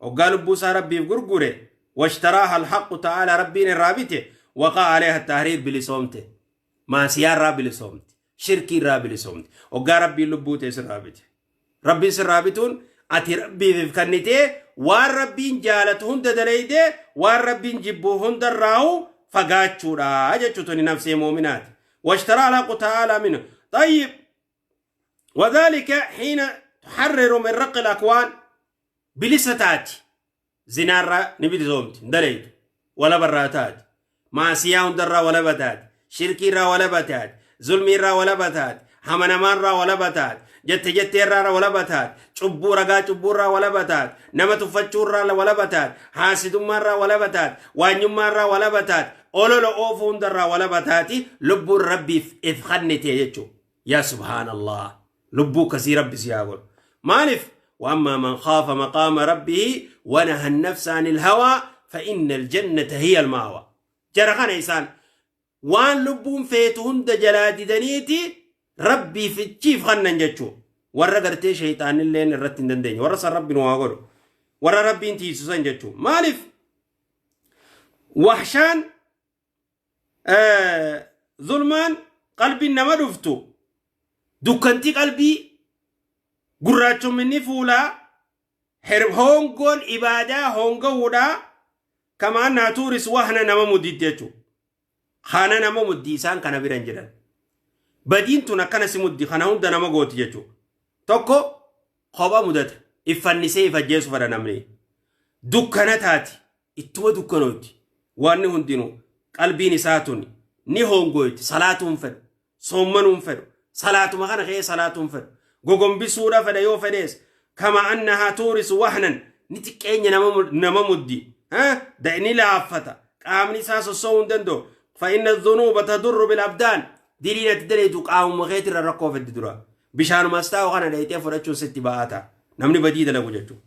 Speaker 1: hoggaa lubbuu isaa Rabbiif gurgure, washtaraaha alhaqu ta'ala, Rabbiin irraa bite, waqaa aleeha tahriir, bilisoomte, maasiyaa irraa bilisoomte, shirkii irraa bilisoomte. Hoggaa Rabbiin lubbuu ta'e sirraa bite, Rabbiin sirraa bituun ati Rabbiif kennitee, waan Rabbiin jaalatu hunda dalaydee, waan Rabbiin jibbu hundarraahu fagaachuudha jechuutu tuni nafsee moominaati. واشترى الحق تعالى منه. طيب، وذلك حين تحرر من رق الأكوان، bilisa taati. Zinaarraa ni bilisoomti, hin dalaytu, walabarraa taati, maasiyaa hundarraa walaba taati, shirkiirraa walaba taati, zulmiirraa walaba taati, hamanamaarraa walaba taati, jette jetteerraa walaba taati, cubbuu ragaa cubbuurraa walaba taati, nama tuffachuurraa walaba taati, haasidummaarraa walaba taati, waanyummaarraa walaba taati, olola oofuu hundarraa walaba taati, lubbuun Rabbiif if kennite jechuudha. Yaa subhaanallah, lubbuu kasii Rabbi si haa godhu. Maaliif? وأما من خاف مقام ربه ونهى النفس عن الهوى. Fa inna aljannata hiya almaawa. Jara kana isaan waan lubbuun feetu hunda jalaa didaniiti Rabbiif ichiif kannan jechuu. Warra gartee shayxaanilleen irratti hin dandeenye. Warra san Rabbi nu haa godhu. Warra Rabbiin tiisu san jechuu. Maaliif? Wahshaan zulmaan qalbiin nama dhuftu, dukkantii qalbii, gurraachomminni fuulaa, hongoon ibaadaa honga'uudhaa, kama annaa tuuris wahna, nama muddiitti jechuudha. Kana nama muddii isaan kana bira hin jiran. Badiin tun akkana si muddi, kana hunda nama gooti jechuudha. Tokko kopha mudata, iffannisee ifajjeessu fedha namni. Dukkana taati, ittuma dukkanooti. Wanni hundinuu qalbiin isaa tun ni hongoyti, salaatuun fedhu, soommanuun fedhu, salaatuma kana ka'ee salaatuun fedhu. Gogombisuudha fedha yoo fedhees, kama annahaa tuurisu wahnan, ni xiqqeenya nama muddi. Ni laaffata. Qaamni isaa sossoo'uu hin danda'u. فإن الذنوب تضر بالأبدان. Diliin ati daleetu qaamuma keetirra rakkoo fiddi dura. Bishaanumas taa'u kana dheeytee fudhachuun sitti ba'aata. Namni badii dalagu jechuudha.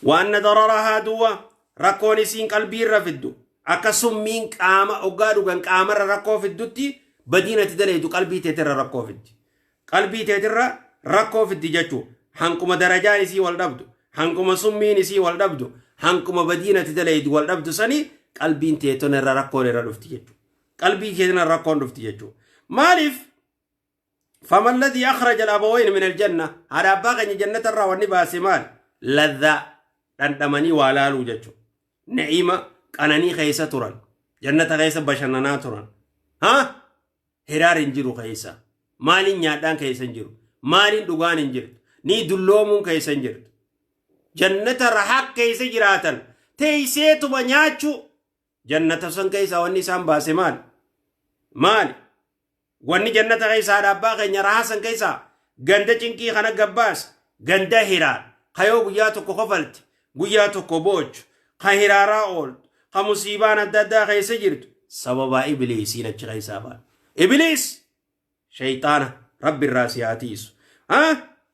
Speaker 1: وأن ضررها, duwwa rakkoon isiin qalbiirra fiddu, akka summiin qaama oggaa dhugan qaamarra rakkoo fiddutti, badiin ati daleetu qalbii teetirra rakkoo fiddi. Qalbii teetirra rakkoo fiddi jechuudha. Hanquma darajaan isii wal dhabdu, hanquma summiin isii wal dhabdu, hanquma badiin ati daleetu wal dhabdu sani qalbiin teeton irra rakkoon irra dhufti jechuudha. Qalbii keetiin irra rakkoon dhufti jechuudha. Maaliif? فما الذي أخرج الأبوين من الجنة؟ هذا أبا كان جنة الرا wanni baase maal? Ladhaa dhandhamanii waa laaluu jechuudha. Na'iima qananii keessa turan. Jannata keessa bashannanaa turan. Ha? Hiraar hin jiru keessa. Maaliin nyaadhaan keessa hin jiru. Maaliin dhugaan hin jirtu. Ni dulloomuun keessa hin jirtu. Jannata rahaa keessa jiraatan. Teesseetuma nyaachuu. Jannata san keessaa wanni isaan baase maali? Maali? Wanni jannata keessaa haadha abbaa keenya rahaa san keessaa ganda cinqii kana gabbaas, ganda hiraar kayoo guyyaa tokko kofalti, guyyaa tokko boochu, ka hiraaraa ooltu, ka musiibaan adda addaa keessa jirtu, sababaa Ibliisiin achi keessaa ba'a. Ibliis shayxaana Rabbi irraa si haa tiisu.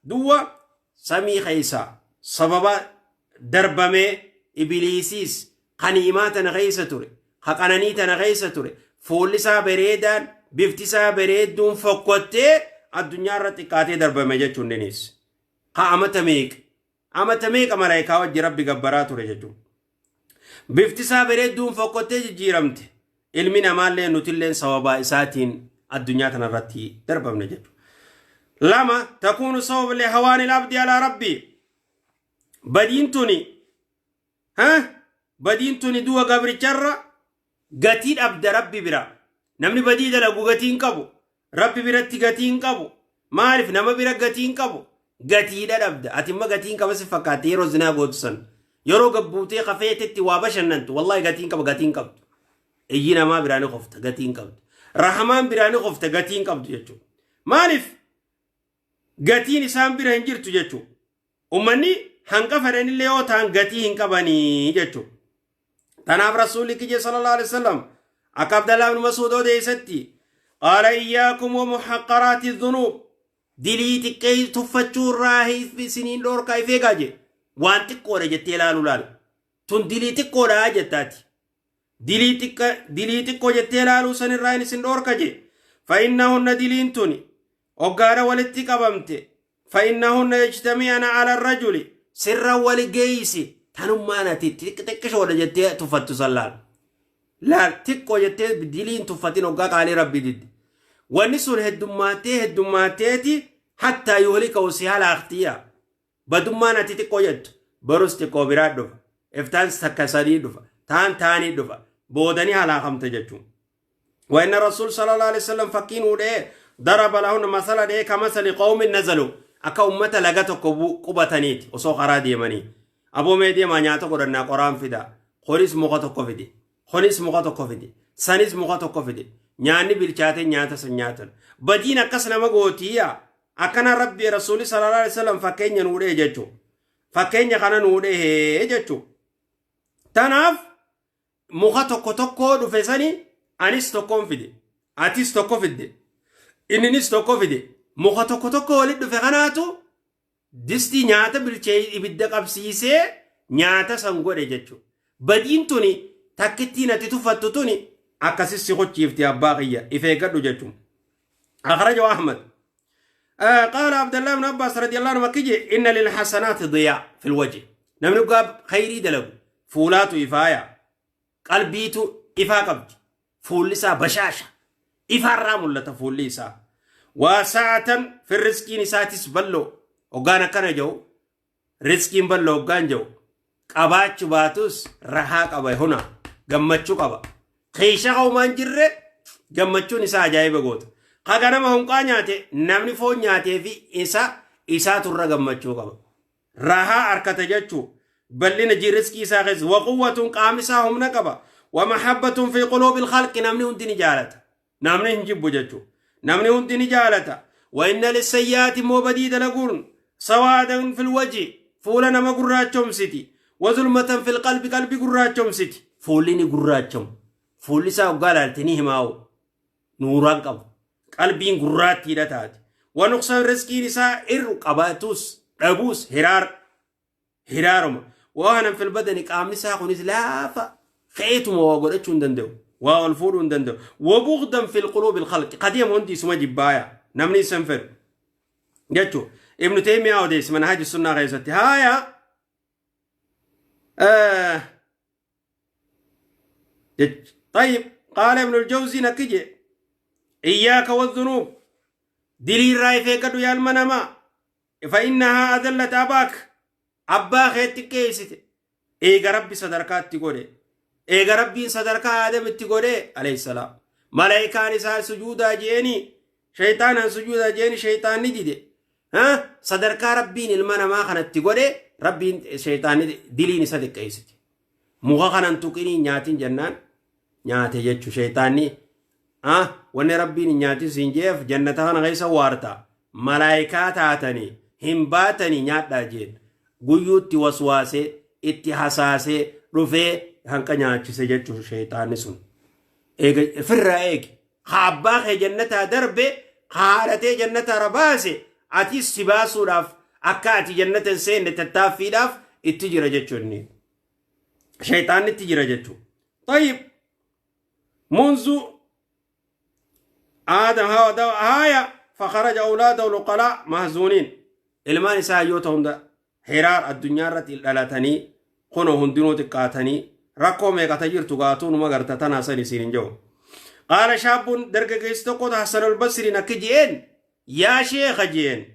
Speaker 1: Duwwa samii keessaa sababa darbamee Ibliisiis kan himaa tana keessa ture, ka qananii tana keessa ture, fuulli isaa bareedaan, bifti isaa bareedduun fokkottee addunyaa irra xiqqaatee darbame jechuun ninis. Ka amata meeqa malaayikaa wajji Rabbi gabbaraa ture jechuudha. Bifti isaa bareedduun fokkottee jijjiiramte. Ilmi namaallee nutilleen sababaa isaatiin addunyaa kanarratti darbamne jechuudha. Lama, تكون سبب لهوان العبد على ربه. Badiin tuni, badiin tuni du'a gabricharra gatii dhabda Rabbi bira. Namni badii dalagu gatii hin qabu. Rabbi biratti gatii hin qabu. Maaliif? Nama bira gatii hin qabu. Gatiidha dhabda. Ati immoo gatii hin qaba si fakkaate yeroo zinaa gootu san. Yeroo gabbuutee kafeetetti waa bashannantu, wallahi gatii hin qaba, gatii hin qabdu. Iyyi namaa biraa ni qofta, gatii hin qabdu. Rahamaan biraa ni qofta, gatii hin qabdu jechuudha. Maaliif? Gatiin isaan bira hin jirtu jechuudha. Uummanni hanga fedhanillee yoo ta'an gatii hin qabanii jechuudha. Tanaaf Rasuulli kiyya صلى الله عليه وسلم akka Abdallaa ibn Masuud odeessatti, قال إياكم ومحقرات الذنوب, dilii xiqqee tuffachuu irraa isiniin dhoorkaa if eegaa jee. Waan xiqqoodha jettee ilaaluu laal. Tun dilii xiqqoodha jettaati. Dilii xiqqoo jettee ilaaluu sanirraa isin dhoorka jee. فإنهن, diliin tuni hoggaadha walitti qabamte, فإنهن يجتمعن على الرجل, sirra wali geeysi. Tanummaan ati xiqqishoodha jettee tuffattu san laal. Laal, xiqqoo jettee diliin tuffatin hoggaa qaalii Rabbi didde. Wanni sun heddummaatee heddummaatteeti حتى يهلكه, si halaaktiya. Badummaan ati xiqqoo jettu barus xiqqoo biraa dhufa. Iftaan takka sadii dhufa. Taan taanii dhufa. Boodanii halaakamte jechuun. وإن الرسول صلى الله عليه وسلم fakkiin hudhee, ضرب لهن مثلا dhee, كمثل قوم نزلوا, akka ummata laga tokko qubataniiti osoo karaa deemanii. Aboo, mee deemaa nyaata godhannaa, qoraan fida. Kunis muka tokko fide. Kunis muka tokko fide. Sanis muka tokko fide. Nyaanni bilchaatee nyaata san nyaatan. Badiin akkas nama gootiya. Akkana Rabbi Rasuuli صلى الله عليه وسلم fakkeenya nuu dhee jechuudha. Fakkeenya kana nuu dhee jechuudha. Tanaaf muka tokko tokko dhufe sani, anis tokkoon fide, atis tokko fidde, inninis tokko fide, muka tokko tokko walitti dhufe kanaatu distii nyaata bilchee ibidda qabsiisee nyaata san godhe jechuudha. Badiin tuni takkittiin ati tuffattu tuni akkasi si kochiifti abbaa kiyya if eeggadhu jechuun. أخرجه أحمد. قال عبد الله بن عباس رضي الله عنه كجي إن للحسنات ضياء في الوجه. Namni dhugaa khayrii dalagu fuulaatu ifaaya, qalbiitu ifaa qabdi, fuulli isaa bashaasha, ifaarraa mul'ata fuulli isaa. وسعة في riskiin isaatis bal'oo. Hoggaan akkana jedhu, riskiin bal'oo hoggaan jedhu, qabaachuu baatus rahaa qaba, huna gammachuu qaba. Keesha qaumaan jirre gammachuun isaa ajaa'iba goota. Kaga nama honqaa nyaate, namni foon nyaatee fi isa isaaturra gammachuu qaba. Rahaa harkata jechuu bal'ina riskii isaa keessa. وقوة qaamni isaa humna qaba. ومحبة في قلوب الخلق namni hundi ni jaalata. Namni hin jibbu jechuu. Namni hundi ni jaalata. وإن للسيئات immoo badii dalaguun سوادا في الوجه fuula nama gurraachomsiti. وظلمة في القلب qalbii gurraachomsiti. Fuulli ni gurraachomu. Fuulli isaa hoggaa ilaalte ni himaa'u. Nuuraan qabu. Qalbiin gurraattiidha taate. ونقصا riskiin isaa irru qabaatus dhabuus hiraar hiraaruma. ووهنا في البدن qaamni isaa kunis laafa, feetuma waa godhachuu hin danda'u. Waa ol fuudhuu hin danda'u. وبغضا في القلوب الخلق qadeem hundi isuma jibbaaya, namni isan fedhu jechuu. Ibnu Taymiyaa odeesse Manhaji Sunnaa keessatti. Haaya, طيب، قال ابن الجوزي نكجي إياك والذنوب dilii irraa if eeggadhu yaa ilma namaa. فإنها أذلت أباك abbaa keetti qeessite. Eega Rabbi sadarkaatti godhe, eega Rabbiin sadarkaa Aadamitti godhe عليه السلام, malaayikaan isaa sujuudaa jeeni, shayxaanaan sujuudaa jeeni, shayxaanni dide. Sadarkaa Rabbiin ilma namaa kanatti godhe Rabbiin shayxaanni diliin isa xiqqeessite. Muka kanan tuqinii nyaatin jennaan nyaate jechu shayxaanni. Wanni Rabbiin hin nyaatin siin jeef jannata kana keessa waarta malaayikaa taatanii hin baatanii nyaadhaa jeen, guyyuutti waswaasee itti hasaasee dhufee hanqa nyaachise jechuu shayxaanni sun. Eega firraa eegi. Ka abbaa kee jannataa darbe, ka haadhatee jannataa baase, atis si baasuudhaaf akka ati jannata hin seenne tattaaffiidhaaf itti jira jechuun inni. Shayxaanni itti jira jechuudha. طيب، منذ آدم هايا فخرج أولاده لقلاء مهزونين. Ilmaan isaa hayyoota hunda hiraar addunyaa irratti dhalatanii kunoo hundinuu xiqqaatanii rakkoo meeqata jirtu gaatuu numa garta tanaa san isiin hin jiru. قال شاب dargaggeessi tokko Hasan al-Basriin akka je'een, yaa sheeka jeen,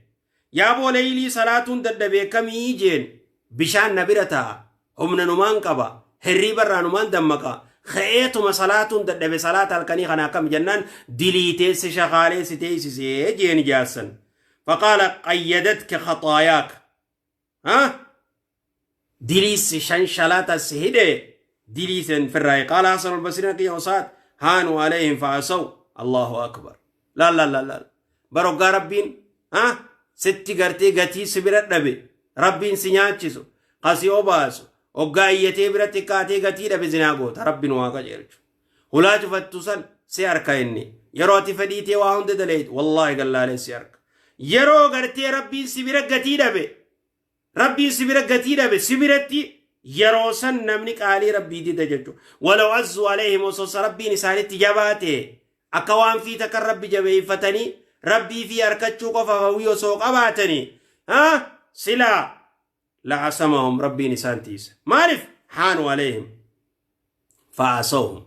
Speaker 1: yaa boo, leeylii salaatuun dadhabee kamii jeen, bishaan na bira taa'a, humna numaan qaba, hirriiba irraa numaan dammaqa, ka'eetuma salaatuun dadhabe, salaata halkanii kana akkam jennaan, diliitee si shakaalee si teessisee jeen jaassan. فقال قيدتك خطاياك ها diliis shanshalata si hidhe diliisen firraay. قال حسن البصري قي وصاد هانوا عليهم فعصوا. الله أكبر، لا لا لا لا baroggaa Rabbiin ha sitti gartee gatii si bira dhabe, Rabbiin si nyaachisu qasii obaasu, hoggaa iyyatee bira xiqqaatee gatii dhabe zinaa goota. Rabbiin waa qajeelchu hulaa cufattu san si harka inni yeroo ati fedhiitee waa hunda daleeytu wallaahi gallaalee si harka. Yeroo gartee Rabbiin si bira gatii dhabe, Rabbiin si bira gatii dhabe, si biratti yeroo san namni qaalii Rabbii dida jechuudha. ولو عز عليهم osoo Rabbiin isaanitti jabaate, akka waan fiita kan Rabbi jabeeffatanii Rabbii fi harkachuu qofaaf hawwii osoo qabaatanii silaa لعصمهم Rabbiin isaan tiisa. Maaliif هانوا عليهم فعصوهم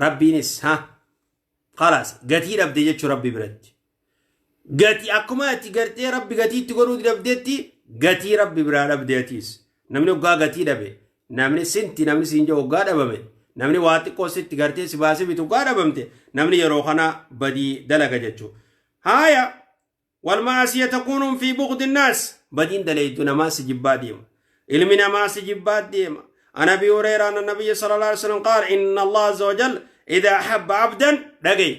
Speaker 1: Rabbiinis ha خلاص gatii dhabde jechuu Rabbi biratti. Gatii akkuma ati gartee Rabbi gatii itti godhuu dhabdeetti gatii Rabbi biraa dhabde atiis. Namni hoggaa gatii dhabe, namni sinti namni siin jedhu hoggaa dhabame, namni waa xiqqoo sitti gartee si baasee bitu hoggaa dhabamte, namni yeroo kana badii dalaga jechuudha. Haaya, والمعصية تكون في بغض الناس badiin daleeytu namaa si jibbaa deema. Ilmi namaa si jibbaa deema. عن أبي هريرة أن النبي صلى الله عليه وسلم قال إن الله عز وجل إذا أحب عبدا dhagay.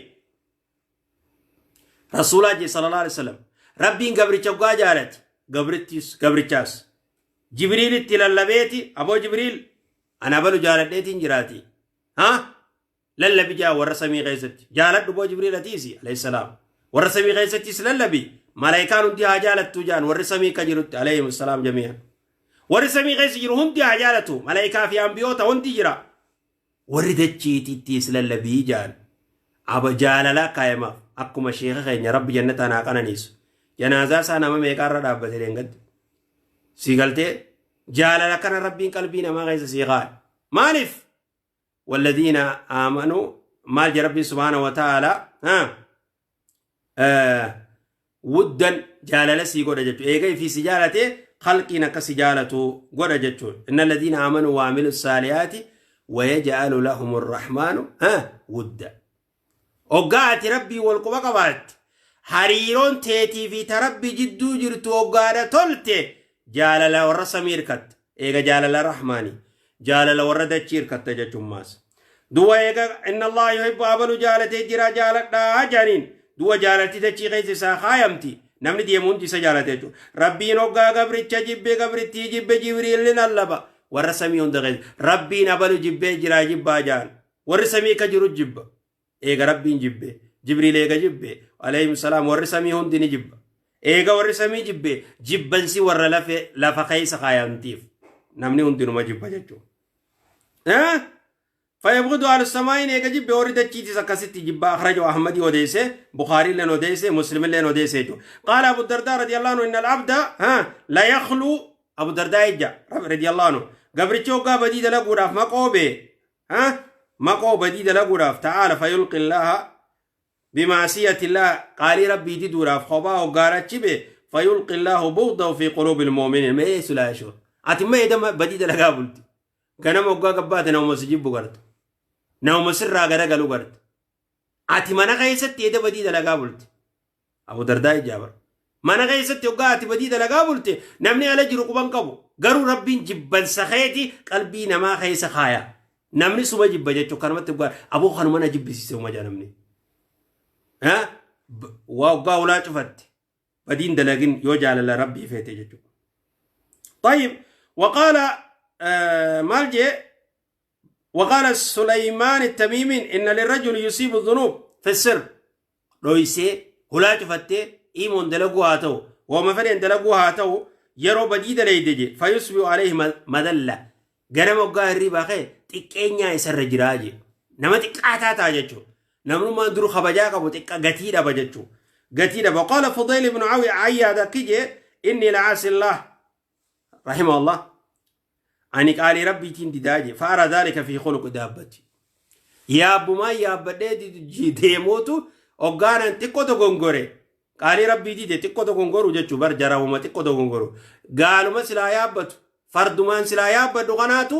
Speaker 1: Rasuulaa صلى الله عليه وسلم Rabbiin gabricha hoggaa jaalate, gabrittis gabrichaas Jibriilitti lallabeeti, aboo Jibriil, ana balu jaaladheetiin jiraati ha lallabi jaa warra samii keessatti jaaladhu. Boo Jibriil, atiisi عليه السلام warra samii keessattis lallabi, malaayikaan hundi haa jaalattuu jaan warri samii ka jirutti عليهم السلام جميعا. Warri samii keessa jiru hundi haa jaalatu. Malaayikaa fi ambiyoota hundi jira. Warri dachiitittis lallabii jaan. Aba jaalalaa kaayamaaf akkuma sheeka keenya rabbi jannataan haa qananiisu. Janaazaa isaa nama meeqaarra dhaabbate leengadde. Sii galtee jaalala kana rabbiin qalbii namaa keessa sii kaa'e. Maaliif? Walladiina aamanuu maal jedha rabbiin subhaana wa ta'ala wuddan jaalala sii godha jechuudha. Eega ifii si jaalate khalqiin akka si jaalatu godha jechuudha. Inna alladhiina aamanuu wa amilu saalihaati wa yaj'alu lahum arrahmaanu wudda. Hoggaa ati rabbii wal quba qabaatte hariiroon teetii fi ta rabbii jidduu jirtu hoggaadha tolte jaalala warra samii hirkatta. Eega jaalala rahmaanii jaalala warra dachii hirkatta jechuun maas. Du'a eega inna Allah yuhibbu abalu jaalatee jira jaaladhaa jaaniin du'a jaalalti dachii keessa isaa kaayamti. Namni deemu hundi isa jaalate jechuudha. Rabbiin hoggaa gabricha jibbe gabrittii jibbe Jibriil ni lallaba. Warra samii hunda keessa rabbiin abalu jibbee jira jibbaa jaan. Warri samii ka jiru jibba. Eega rabbiin jibbe. Jibriil eega jibbe. Alayhim salaam warri samii hundi ni jibba. Eega warri samii jibbe jibbansi warra lafe lafa keessa kaayamtiif. Namni hundinuma jibba jechuudha. فيبغض أهل السماء eega jibbe warri dachiitis akkasitti jibba. أخرجه أحمد odeesse, بخاري illeen odeesse, مسلم illeen odeesse jechuudha. قال أبو الدرداء رضي الله عنه إن العبد لا يخلو. أبو الدرداء ija رضي الله عنه gabrichi hoggaa badii dalaguudhaaf maqoo bee maqoo badii dalaguudhaaf تعالى فيلقي الله بمعصية الله qaalii rabbii diduudhaaf kophaa hoggaarachi bee فيلقي الله بغضه في قلوب المؤمنين. Mee sulaa shoo ati ma edama badii dalagaa bulti ganama hoggaa gabbaate nama si jibbu garta, nama sirraa garagalu garta. Ati mana keessatti eda badii dalagaa bulte. Abu Dardaa ijaabar mana keessatti hoggaa ati badii dalagaa bulte namni ala jiru quban qabu, garuu rabbiin jibbansa keeti qalbii namaa keessa kaaya. Namni suma jibba jechuun kanumatti hoggaa aboo kanuma na jibbisiise uma jaa namni waa hoggaa ulaa cufatte badiin dalagin yoo jaalala rabbii feete jechuudha. طيب، وقال maal jee؟ وقال سليمان التميمي إن للرجل يصيب الذنوب في السر. Dhoysee hulaa cufattee imoon dalaguu haa ta'u, waama fedhen dalaguu haa ta'u, yeroo badii dalayde je فيصبح عليه مذلة. Ganama hoggaa hirribaa ka'e xiqqeenyaa isarra jiraa je, nama xiqqaataa ta'a jechuudha. Namnummaan dur kabajaa qabu xiqqa gatii dhaba jechuudha, gatii dhaba. قال فضيل بن عياض kije إني لأعصي الله رحمه الله ani qaalii rabbiitiin didaa je فأرى ذلك في خلق دابتي. Yaabbumaa yaabbadhee deemuutu hoggaanan xiqqoo dogongore, qaalii rabbii dide xiqqoo dogongoru jechuu bar jarawuma xiqqoo dogongoru gaaluma silaa yaabbatu fardumaan silaa yaabbadhu kanaatu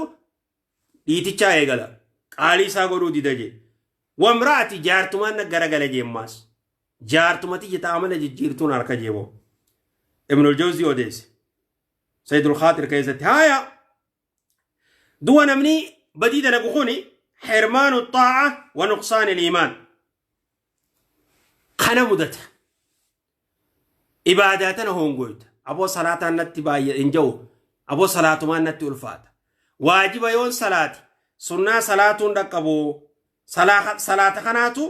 Speaker 1: dhiitichaa eegala qaalii isaa godhuu dida je. وامرأتي jaartumaan na garagala jeemmaas jaartumati jeta amala jijjiirtuun harka jeebo. Ibnul Jawzii odeesse Sayyidul Khaatir keessatti. Haaya, du'a namni badii dalagu kuni حرمان الطاعة ونقصان الإيمان kana mudata. Ibaadaa tana hongoyta aboo salaataan natti baay'ee hin jiru, aboo salaatumaan natti ulfaata, waajiba yoon salaati sunnaa salaatuun dhaqqabu, salaata kanaatu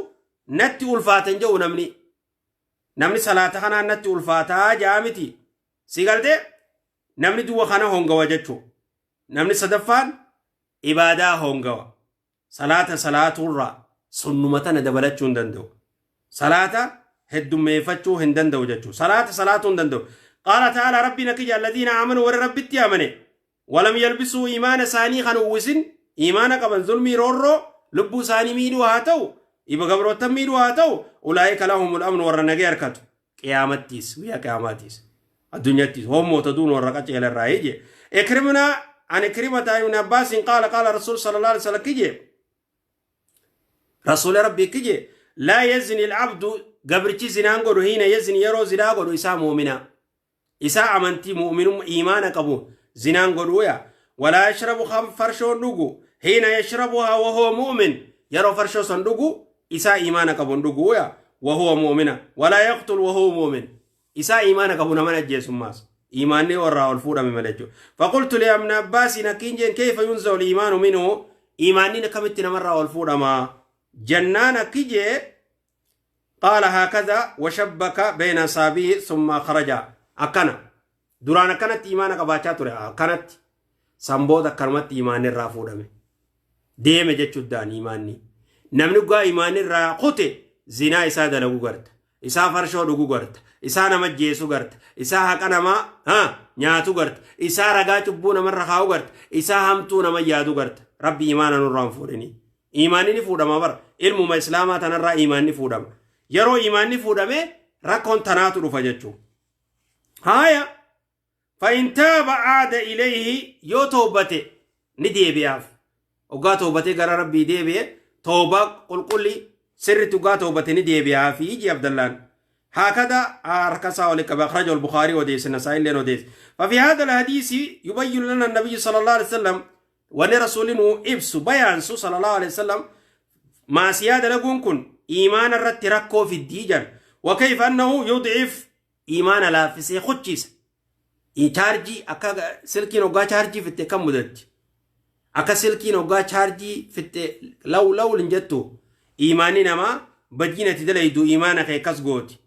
Speaker 1: natti ulfaata hin jiru. Namni salaata kanaan natti ulfaataa jaa miti si galtee namni duwwa kana hongawa jechuu. Namni sadaffaan ibaadaa hongawa, salaata salaaturraa sunnuma tana dabalachuu hin danda'u, salaata heddummeeffachuu hin danda'u jechuu, salaata salaatuu hin danda'u. قال تعالى rabbiin akka الذين آمنوا warra rabbitti amane ولم يلبسوا iimaana isaanii kan uwwisin iimaana qaban zulmii roorroo lubbuu isaanii miidhuu haa ta'u, iba gabrootan miidhuu haa ta'u, أولئك لهم الأمن warra nagee harkatu qiyaamattiis, guyyaa qiyaamaatiis addunyattiis hommoota duun warra qaceelarraa ije. عكرمة عن عكرمة ابن عباس قال قال رسول صلى الله عليه وسلم كجي رسول ربي كجي لا يزني العبد gabrichi zinaan godhu حين يزني yeroo zinaa godhu isaa mu'mina isaa amantii mu'minum iimaana qabu zinaan godhuuya. ولا يشرب farshoon dhugu حين يشربها وهو مؤمن yeroo farshoo san dhugu isaa iimaana qabun dhuguuya وهو مؤمن. ولا يقتل وهو مؤمن isaa iimaana qabu naman ajjeesummaas iimaanni warraa ol fuudhame malee jechuudha. فقلت لابن عباس akkiin jeen كيف ينزع الإيمان منه iimaanni akkamitti namarraa ol fuudhama jennaan akki jee قال هكذا وشبك بين أصابعه ثم خرج akkana. Duraan akkanatti imaana qabaachaa ture, akkanatti. San booda akkanumatti imaanni irraa fuudhame. Deeme jechuudhaan imaanni. Namni dhugaa imaanni irraa kute zinaa isaa dalagu garta. Isaa farshoo dhugu garta. Isaa nama jeesu garta. Isaa haqa namaa nyaatu garta. Isaa ragaa cubbuu namarra kaa'u garta. Isaa hamtuu nama yaadu garta. Rabbi imaana nurraa hin fuudhini. Imaanni ni fuudhama bara. Ilmuma islaamaa tanarraa imaanni fuudhama. Yeroo imaanni fuudhame rakkoon tanaatu dhufa jechuudha. Haaya. فإن تاب عاد إليه, yoo toobate ni deebi'aaf. Oggaa toobatee gara Rabbii deebi'e, toobaa qulqulli sirritti oggaa toobate ni deebi'aafi ji Abdallaan. هكذا ركسا ولك. أخرجه البخاري وديس, النسائي لين وديس. ففي هذا الحديث يبين لنا النبي صلى الله عليه وسلم, وني رسول إبس بيان صلى الله عليه وسلم, معصية dalaguun kun إيمان irratti rakkoo fiddii jan, وكيف أنه يضعف, إيمان laaffisee kuchisa. Chaarjii akka silkiin hoggaa chaarjii fitte kan mudatti, akka silkiin hoggaa chaarjii fitte law law hin jettu, imaanni namaa badiin ati dalaydu imaana kee akkas gooti.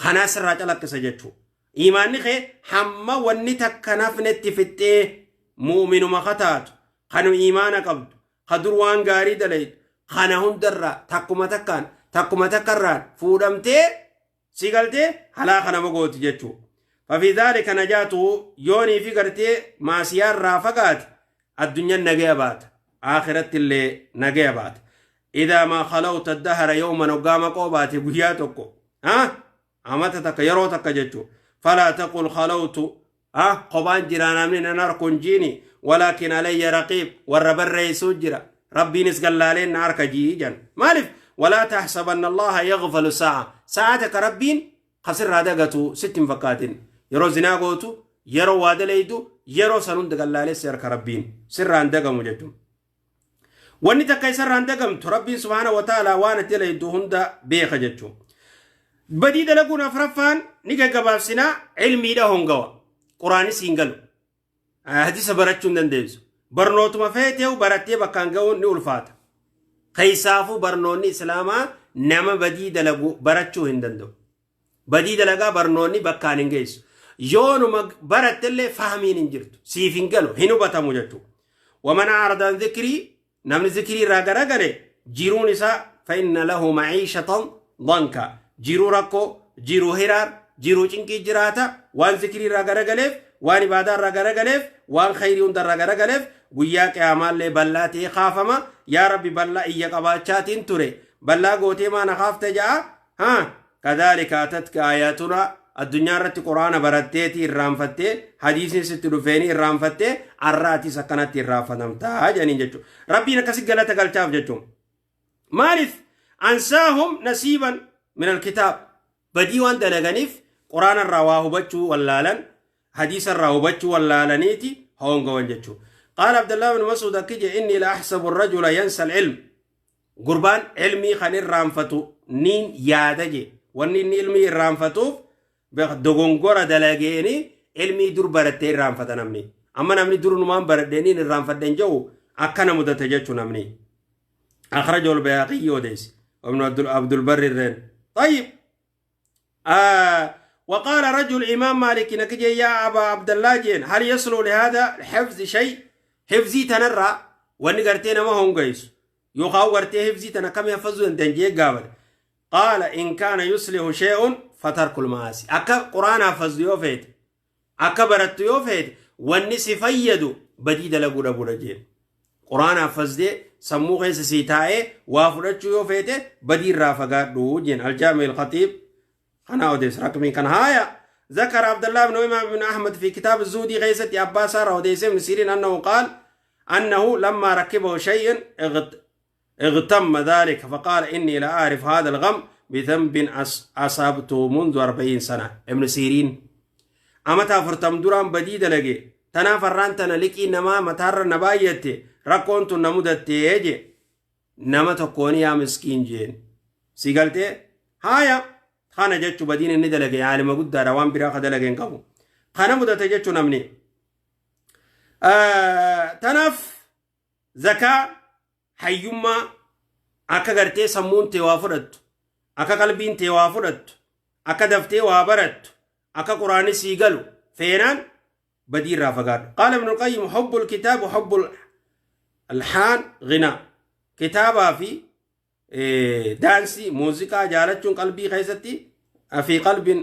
Speaker 1: Kanaa sirraa calaqqisa jechuu. Imaanni kee hamma wanni takka nafnetti fixxee mu'minuma kataatu, kan imaana qabdu, ka dur waan gaarii dalaydu, kana hundarraa takkuma takkaan takkuma takkarraan fuudhamtee si galtee halaaka nama gooti jechuu. ففي ذلك نجاته, yoonii fi gartee maasiyaarraa fagaate addunyaan nagaya baata, aakiratti illee nagaya baata. إذا ما خلوت الدهر يوما, hoggaama qoobaate guyyaa tokko, amata takka, yeroo takka jechuu, فلا تقل خلوت, qobaan jiraa, namni nan harku hin jiini, ولكن علي رقيب, warra barreessuu jira, Rabbiinis gallaaleen na harka jii jan. Maaliif? ولا تحسبن الله يغفل ساعة, sa'a takka Rabbiin kasirraa dagatu sitti hin fakkaatin. Yeroo zinaa gootu, yeroo waa dalaydu, yeroo san hunda gallaalee si harka, Rabbiin sirraan dagamu jechuudha. Wanni takka isarraan dagamtu, Rabbiin سبحانه وتعالى waan itti dalaydu hunda beeka jechuudha. Badii dalaguun afraffaan ni gaggabaabsinaa, ilmiidha hongawa. Quraanis hin galu. Hadiisa barachuu hin dandeessu. Barnootuma feeteewu barattee bakkaan ga'uun ni ulfaata. Keessaafuu barnoonni islaamaa nama badii dalagu barachuu hin danda'u. Badii dalagaa barnoonni bakkaan hin geessu. Yoonuma barattellee fahamiin hin jirtu. Siif hin galu, hin hubatamu jechuudha. ومن أعرض عن ذكري, namni zikrii irraa garagale jiruun isaa فإن له معيشة ضنكا, jiruu rakkoo, jiruu hiraar, jiruu cinqii jiraata. Waan zikrii irraa garagaleef, waan ibaadaa irraa garagaleef, waan khayrii hunda irraa garagaleef, guyyaa qiyaamaallee ballaa ta'ee kaafama. Yaa Rabbi, ballaa iyya qabaachaatiin ture, ballaa gootee maana kaafte ja'a. Haa, كذلك أتتك آياتنا, addunyaa irratti Quraana baratteeti irraanfattee, hadiisni sitti dhufeeni irraanfattee, arraatis akkanatti irraanfatamtaa jedhaniin jechuudha. Rabbiin akkasi galata galchaaf jechuudha. Maaliif? أنساهم نصيبا من الكتاب, badii waan dalaganiif Quraana irraa waa hubachuu wallaalan, hadiisa irraa hubachuu wallaalaniiti hongawan jechuudha. قال عبد الله بن مسعود أكجي إني لأحسب الرجل ينسى العلم, gurbaan ilmii kan irraanfatu niin yaada je. Wanni inni ilmii irraanfatuuf dogongora dalageeni ilmii dur barattee irraanfata namni. Amma namni durunumaan baradheeniin irraanfadheen jedhu akkana mudate jechuu namni. أخرجه البيهقي وديس وابن عبد البر الرين. طيب، وقال رجل إمام مالك نكجي يا أبا عبد الله جين هل يصلح لهذا الحفظ شيء؟ حفظي تنرى واني قرتين ما هم قيس يقاو قرتي حفظي تنا كم يحفظوا دنجي قابل. قال إن كان يصلح شيء فترك المعاصي. أكا قرآن حفظ يو فيت, أكا برت يو فيت, واني سفيدو بديد لقو لقو رجين. قرآن حفظ دي sammuu keessa sii taa'ee waa fudhachuu yoo feete badii irraa fagaadhu jeen. الجامع الخطيب kana odees raqmii kan. Haaya, ذكر عبد الله بن إمام بن أحمد في كتاب الزهد خيست أبا سارة وديس بن سيرين أنه قال أنه لما ركبه شيء اغتم ذلك, فقال إني لا أعرف هذا الغم بذنب أصابته منذ 40 سنة. ابن سيرين أمتا 40 duraan badii dalage, tanaaf har'aan tana liqii namaa mataarra na baay'atte, rakkoon tun na mudattee je. Nama tokkoon yaa miskiin jeen si galtee. Haaya, kana jechuu badiin inni dalage aalima guddaadha, waan biraa ka dalage hin qabu, kana mudate jechuu namni. Tanaaf zakaa hayyummaa akka gartee sammuun tee waa fudhattu, akka qalbiin tee waa fudhattu, akka daftee waa barattu, akka Quraanni sii galu. Feenaan badii irraa fagaadhu. Qaala Ibnul Qayyim hubbul kitaab wa hubbul alhaan ghinaa. Kitaabaa fi daansii muuziqaa jaalachuun qalbii keessatti fi qalbiin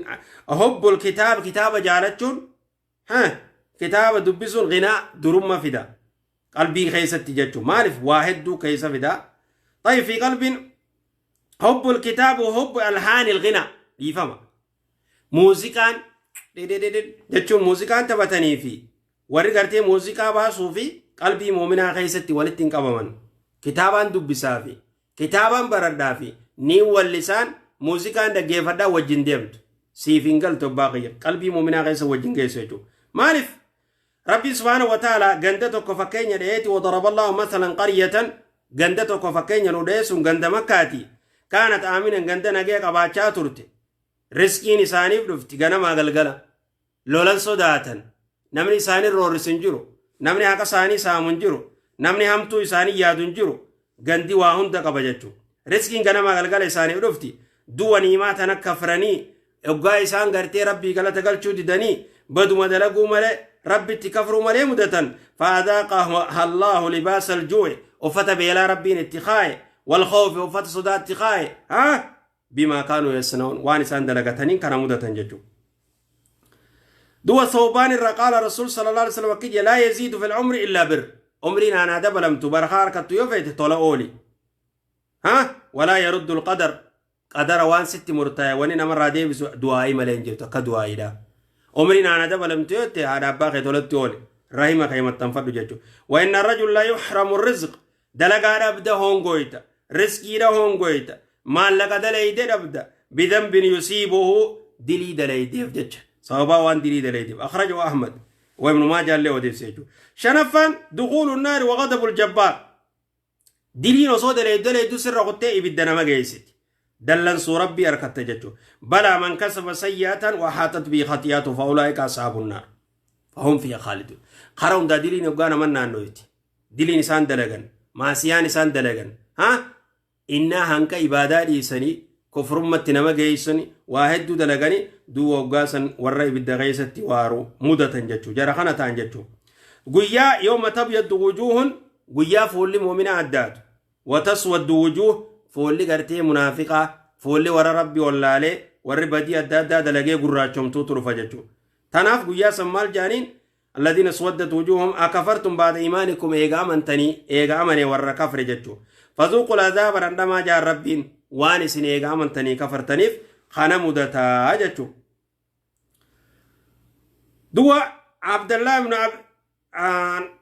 Speaker 1: hubbul kitaab kitaaba jaalachuun kitaaba dubbisuun ghinaa durumma fida qalbii keessatti jechuun maaliif waa hedduu keessa fida. طيب في قلب حب الكتاب وحب ألحان الغنى dhiifama muuziqaan jechuun muuziqaan taphatanii fi warri gartee muuziqaa baasuu fi qalbii muuminaa keessatti walitti hin qabaman. Kitaabaan dubbisaa fi kitaabaan baradhaa fi niin wallisaan muuziqaan dhaggeeffadhaa wajjin deemtu. Siif hin galtu abbaa kiyya qalbii muuminaa keessa wajjin geessu jechuudha. Maaliif? Rabbi subhaanahu wa ta'ala ganda tokko fakkeenya dhaheeti wadaraballaahu masalan qaryatan ganda tokko fakkeenya nu dhahe sun ganda Makkaati. Kaanat aaminan ganda nagee qabaachaa turte. Riskiin isaaniif dhufti ganamaa galgala. Lolan sodaatan. Namni isaanii roorrisu hin jiru. Namni haqa isaanii saamu hin jiru. Namni hamtuu isaanii yaadu hin jiru. Gandi waa hunda qaba jechuudha. Riskiin ganamaa galgala isaaniif dhufti. Du'a niimaa tana kafranii oggaa isaan gartee Rabbii galata galchuu didanii baduma dalaguu malee Rabbitti kafruu malee mudatan. Fa'adaaqaha Allaahu libaasa aljuu'i uffata beelaa Rabbiin itti kaaye wal khawfi uffata sodaa itti kaaye haa bimaa kaanuu yasna'uun waan isaan dalagataniin kana mudatan jechuudha. Du'a Thawbaan irraa qaala Rasuul sallallahu alaihi wasallam akki jedhe laa yaziidu fil umri illaa bir. Umriin aanaa dabalamtu barakaa harkattu yoo feete tola ooli. Ha walaa yaruddu alqadar qadara waan sitti murtaa'e wani namarraa deebisu du'aa'ii malee hin jirtu akka du'aa'iidha. Umriin aanaa dabalamtu yoo ta'e haadha abbaa kee tolatti ooli. Rahima kee maxxanfadhu jechuudha. Wa inna rajul la yuhramu rizq Dalagaa dhabda hongoyta. Riskiidha hongoyta. Maallaqa dalayde dhabda. Bidambin yusiibuhu dilii dalaydeef jecha. Sababaa waan dilii dalaydeef. Akhrajahu Ahmad. Wa Ibnu Maajaa illee odeesse jechuudha. Shanaffaan dukuulu naari wa ghadabul jabbaar. Diliin osoo dalaydu dalaydu sirra kuttee ibidda nama geessiti. Dallansuu Rabbii harkatta jechuudha. Balaa man kasaba sayyi'atan wa haatat bii khati'atu fa ulaa'ika ashaabun naar. Fahum fiihaa khaalidun. Kara hundaa diliin hoggaa nama naannoyti. Diliin isaan dalagan, maasiyaan isaan dalagan, ha innaa hanqa ibaadaa dhiisanii kufrummatti nama geessani waa hedduu dalagani duuba hoggaa san warra ibidda keessatti waaru mudatan jechuu jara kana ta'an jechuu. Guyyaa yawma tabyaddu wujuuhun guyyaa fuulli mu'minaa addaatu wataswaddu wujuuh fuulli gartee munaafiqaa fuulli warra Rabbi wallaalee warri badii adda addaa dalagee gurraachomtuutu dhufa jechuu. Tanaaf guyyaa san maal jedhaniin Alladhiina iswaddat wujuuhum akafartum ba'da imaanikum eega amantanii eega amane warra kafre jechu. Fazuuqul azaaba dhandhamaa jaan Rabbiin waan isin eega amantanii kafartaniif kana mudataa jechu. Duwa Abdallah ibn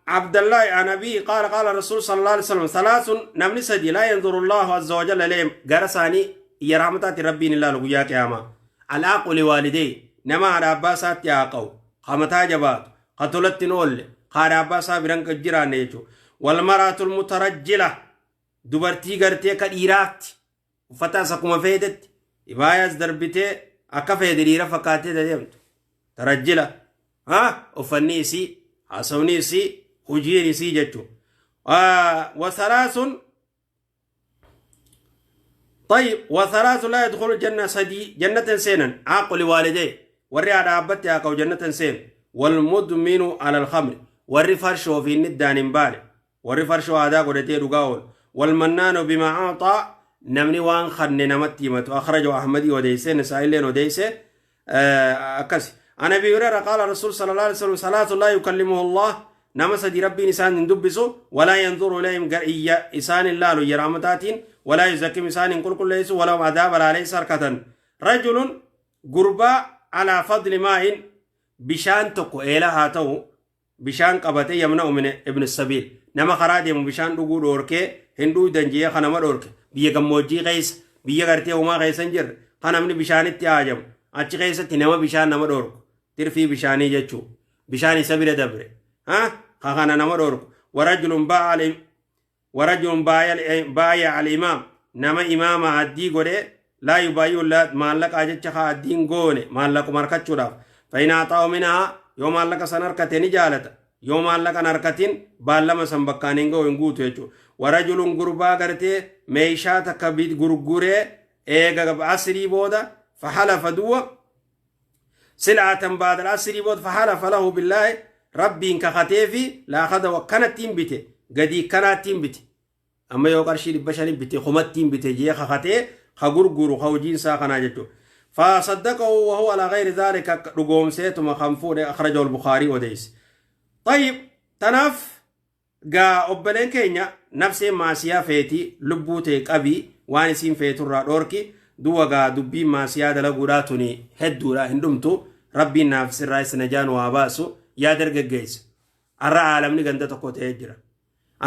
Speaker 1: Abdallah an abii qaala qaala Rasuul sallallahu alaihi wasallam salaasun namni sadi laa yanzuru Allahu azza wa jalla ilayhim gara isaanii iyya rahmataatti Rabbiin ilaalu guyyaa qiyaamaa. Al-aaqu liwaalidee nama haadha abbaa isaatti haaqa'u ka mataa jabaatu, ka tolatti hin oolle, ka haadha abbaa isaa biran kan jiraanne jechuudha. Wal maraatul mutarajjila dubartii gartee akka dhiiraatti uffataas akkuma feetetti ibaayaas darbitee akka feete dhiira fakkaattee deemtu. Tarajjila ha uffanni isii haasawni isii hojiin isii jechuudha. Wasalaasun طيب وثلاث لا يدخل الجنة سدي جنة سينا عاق لوالديه وري على أبتي أقو جنة سين والمدمن على الخمر وري فرشو في الندان بالي وري فرشو هذا قدتي رقاول والمنان بما أعطى نمني وان خن نمتي متو أخرجه أحمدي وديسي نسائلين وديسي Akkasi. An Abi Hurayra qaala Rasuul sallallahu alaihi wasallam salaatu laa yukallimuhu Allah nama sadi Rabbiin isaan hin dubbisu walaa yanzuru ilayhim gar iyya isaan hin laalu iyya rahmataatiin walaa yuzakkim isaan hin qulqulleessu walahum adaaba laaleessa harkatan. Rajulun gurbaa alaa fadli maa'in bishaan tokko eela haa ta'u bishaan qabatee yamna'u min ibn sabiil nama karaa deemu bishaan dhuguu dhoorkee hin dhuuydan je'ee ka nama dhoorke biyya gammoojjii keessa biyya gartee homaa keessa hin jirre ka namni bishaanitti haajamu achi keessatti nama bishaan nama dhoorku tirfii bishaanii jechuu bishaan isa bira dabre ha ka kana nama dhoorku warajulun ba'a Warajulun baaya al imaam nama imaama addii godhe laa yubaayi'u maallaqaa jecha ka addiin goone maallaquma harkachuudhaaf fa'in aaxaa'u minhaa yoo maallaqa san harkate ni jaalata yoo maallaqa hin harkatin baallama san bakkaan hin ga'u hin guutu jechuudha. Warajulun gurbaa gartee meeshaa takka gurguree eega asrii booda fahalafa duwwa Sil'atan ba'da al-asrii booda fahalafa lahu billaahi rabbiin kakateefi laakhadahu akkanattiin bite gadii kanaattiin bite. Amma yoo qarshii 500 bite kumattiin bite jee kakatee ka gurguru ka hojiin isaa kanaa jechuudha. Fasaddaqahu wa huwa alaa ghayri dhaalika dhugoomseetuma kan fuudhe akhrajahu al-Bukhaarii odeesse. Tayyib tanaaf gaa obboleen keenya nafseen maasiyaa feeti lubbuu tee qabii waan isiin feeturraa dhoorki duwa gaa dubbiin maasiyaa dalaguudhaa tuni hedduudha hin dhumtu rabbiin naaf sirraa is najaa nu haa baasu yaa dargaggeessa arra aalamni ganda tokko ta'ee jira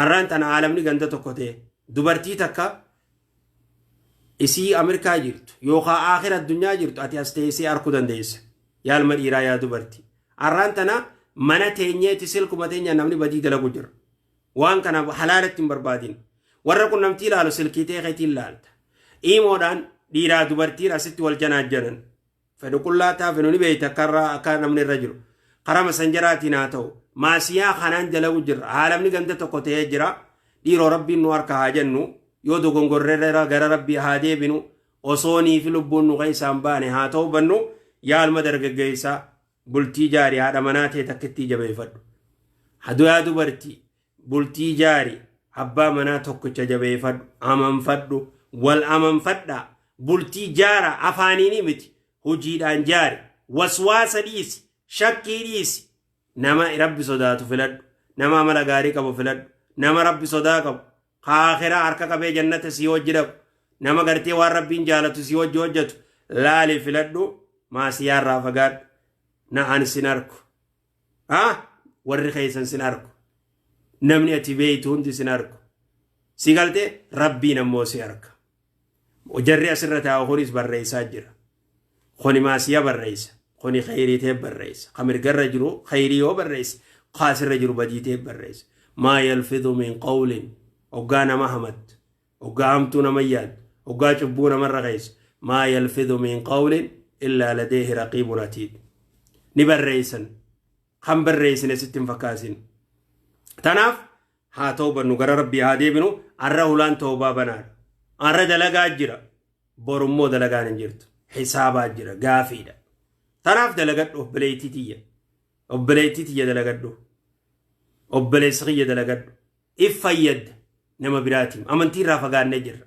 Speaker 1: arraan tana aalamni ganda tokko ta'e dubartii takka isii Ameerikaa jirtu yookaan aakhira addunyaa jirtu ati as teessee arkuu dandeessa. Yaa ilma dhiiraa yaa dubartii. Arraan tana mana teenyeeti silkuma teenya namni badii dalagu jira. Waan kana halaalatti hin barbaadin. Warra qunnamtii ilaalu silkii ta'e keetiin ilaalta. Iimoodhaan dhiiraa dubartiin asitti wal janaajjanan. Fedhu qullaa ta'a fedhu ni beekta akka irraa akka namni irra jiru. Karaa masanjaraatiin haa ta'u. Maasiyaa kanaan dalagu jirra. Haalamni ganda tokko ta'ee jira. Dhiiroo rabbiin nu harka haa jennu. Yoo dogongorreerra gara rabbii haa deebinu. Osoo nii fi lubbuun nu keessaan baane haa ta'u bannu. Yaa ilma dargaggeessaa bultii jaari haadha manaa ta'e takkittii jabeeffadhu. Haduyaa dubartii Bultii jaari, abbaa manaa tokkicha jabeefadhu, amanfadhu, wal amanfadhaa, bultii jaara afaaniini miti, hojiidhaan jaari, waswaasa dhiisi, shakkii dhiisi, nama rabbi sodaatu filadhu, nama amala gaarii qabu filadhu, nama rabbi sodaa qabu, ka aakhiraa harka qabee jannata sii wajji dhaqu, nama gartee waan rabbiin jaalatu sii wajji hojjatu, laali filadhu, maasiyaarraa fagaadhu, na an sin arku. Ha? Warri keessan sin arku. Namni ati beektu hundi sin arku. Si galte rabbiin ammoo si arka. Jarri asirra taa'u kunis barreessaa jira. Kuni maasiyaa barreessa. Kuni khayrii ta'e barreessa. Ka mirgarra jiru khayrii yoo barreesse, ka asirra jiru badii ta'e barreessa. Maa yalfidhu min qawlin hoggaa nama hamattu, hoggaa hamtuu nama yaaddu, hoggaa cubbuu namarra keessa. Maa yalfidhu min qawlin illaa ladeehi raqiibun atiid. Ni barreessan. Kan barreessine sitti hin fakkaasin. Tanaaf haa toobannu gara rabbii haa deebinu arra hulaan toobaa banaadha. Arra dalagaa jira. Borummoo dalagaan hin jirtu. Hisaabaa jira gaafiidha. Tanaaf dalagadhu obboleettii tiyya. Obboleettii tiyya dalagadhu. Obboleessi kiyya dalagadhu. If fayyadda nama biraatiin. Amantii irraa fagaannee jirra.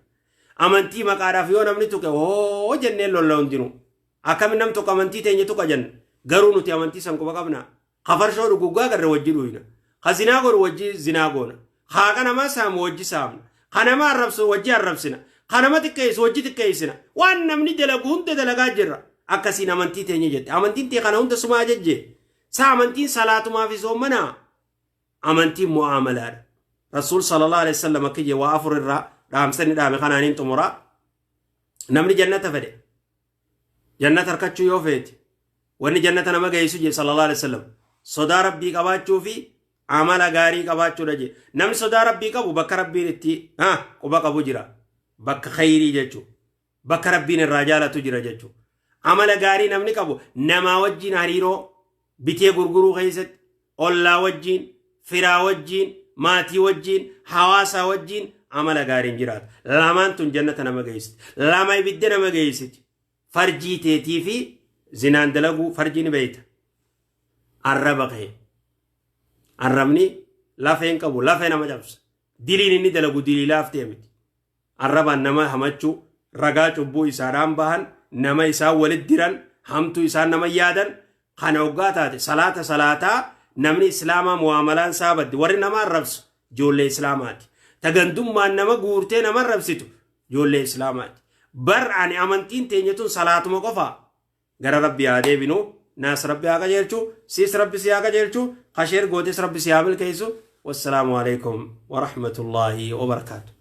Speaker 1: Amantii maqaadhaaf yoo namni tuqe hoo jennee lolla hundinuu. Akkami nam tokko amantii teenya tuqa jenna. Garuu nuti amantii san quba qabna. Ka farshoo dhugu guggaa agarre wajji dhuyna. Ka zinaa godhu wajji zinaa goona. Ka haqa namaa saamu wajji saamna. Ka nama arrabsu wajji arrabsina. Ka nama xiqqeessu wajji xiqqeessina. Waan namni dalagu hunda dalagaa jirra. Akkasiin amantii teenya jette. Amantiin tee kana hunda suma ajajje. Sa amantiin salaatumaa fi soommanaa. Amantiin mu'aamalaadha. Rasuul sallallahu alaihi wasallam akka jee waa afur irraa dhaamsa inni dhaame kanaan hin xumura. Namni jannata fedhe jannata harkachuu yoo feete wanni jannata nama geessu jee sallallahu alaihi wasallam sodaa rabbii qabaachuu fi amala gaarii qabaachuudha jee. Namni sodaa rabbii qabu bakka rabbiin itti quba qabu jira. Bakka khayrii jechuudha. Bakka rabbiin irraa jaalatu jira jechuudha. Amala gaarii namni qabu namaa wajjin hariiroo bitee gurguruu keessatti ollaa wajjin, firaa wajjin, maatii wajjin, hawaasaa wajjin amala gaariin jiraata. Lamaan tun jannata nama geessiti. Lama ibidda nama geessiti. Farjii teetii fi zinaan dalaguu farjii ni beeyta. Arraba kee. Arrabni lafeen qabu lafee nama cabsa. Diliin inni dalagu dilii laaftee miti. Arrabaan nama hamachuu, ragaa cubbuu isaadhaan bahan, nama isaan walit diran, hamtuu isaan nama yaadan, kana hoggaa taate salaata salaataa namni islaamaa mu'aamalaan isaa badde warri nama arrabsu ijoollee islaamaati. Ta gandummaan nama guurtee nama arrabsitu ijoollee islaamaati. Bar ani amantiin teenya tun salaatuma qofaa. Gara rabbi haa deebinu naas rabbi haa qajeelchu siis rabbi si haa qajeelchu kasheer gootes rabbi si haa milkeessu wassalaamu alaikum warahmatullaahi wabarakaatu.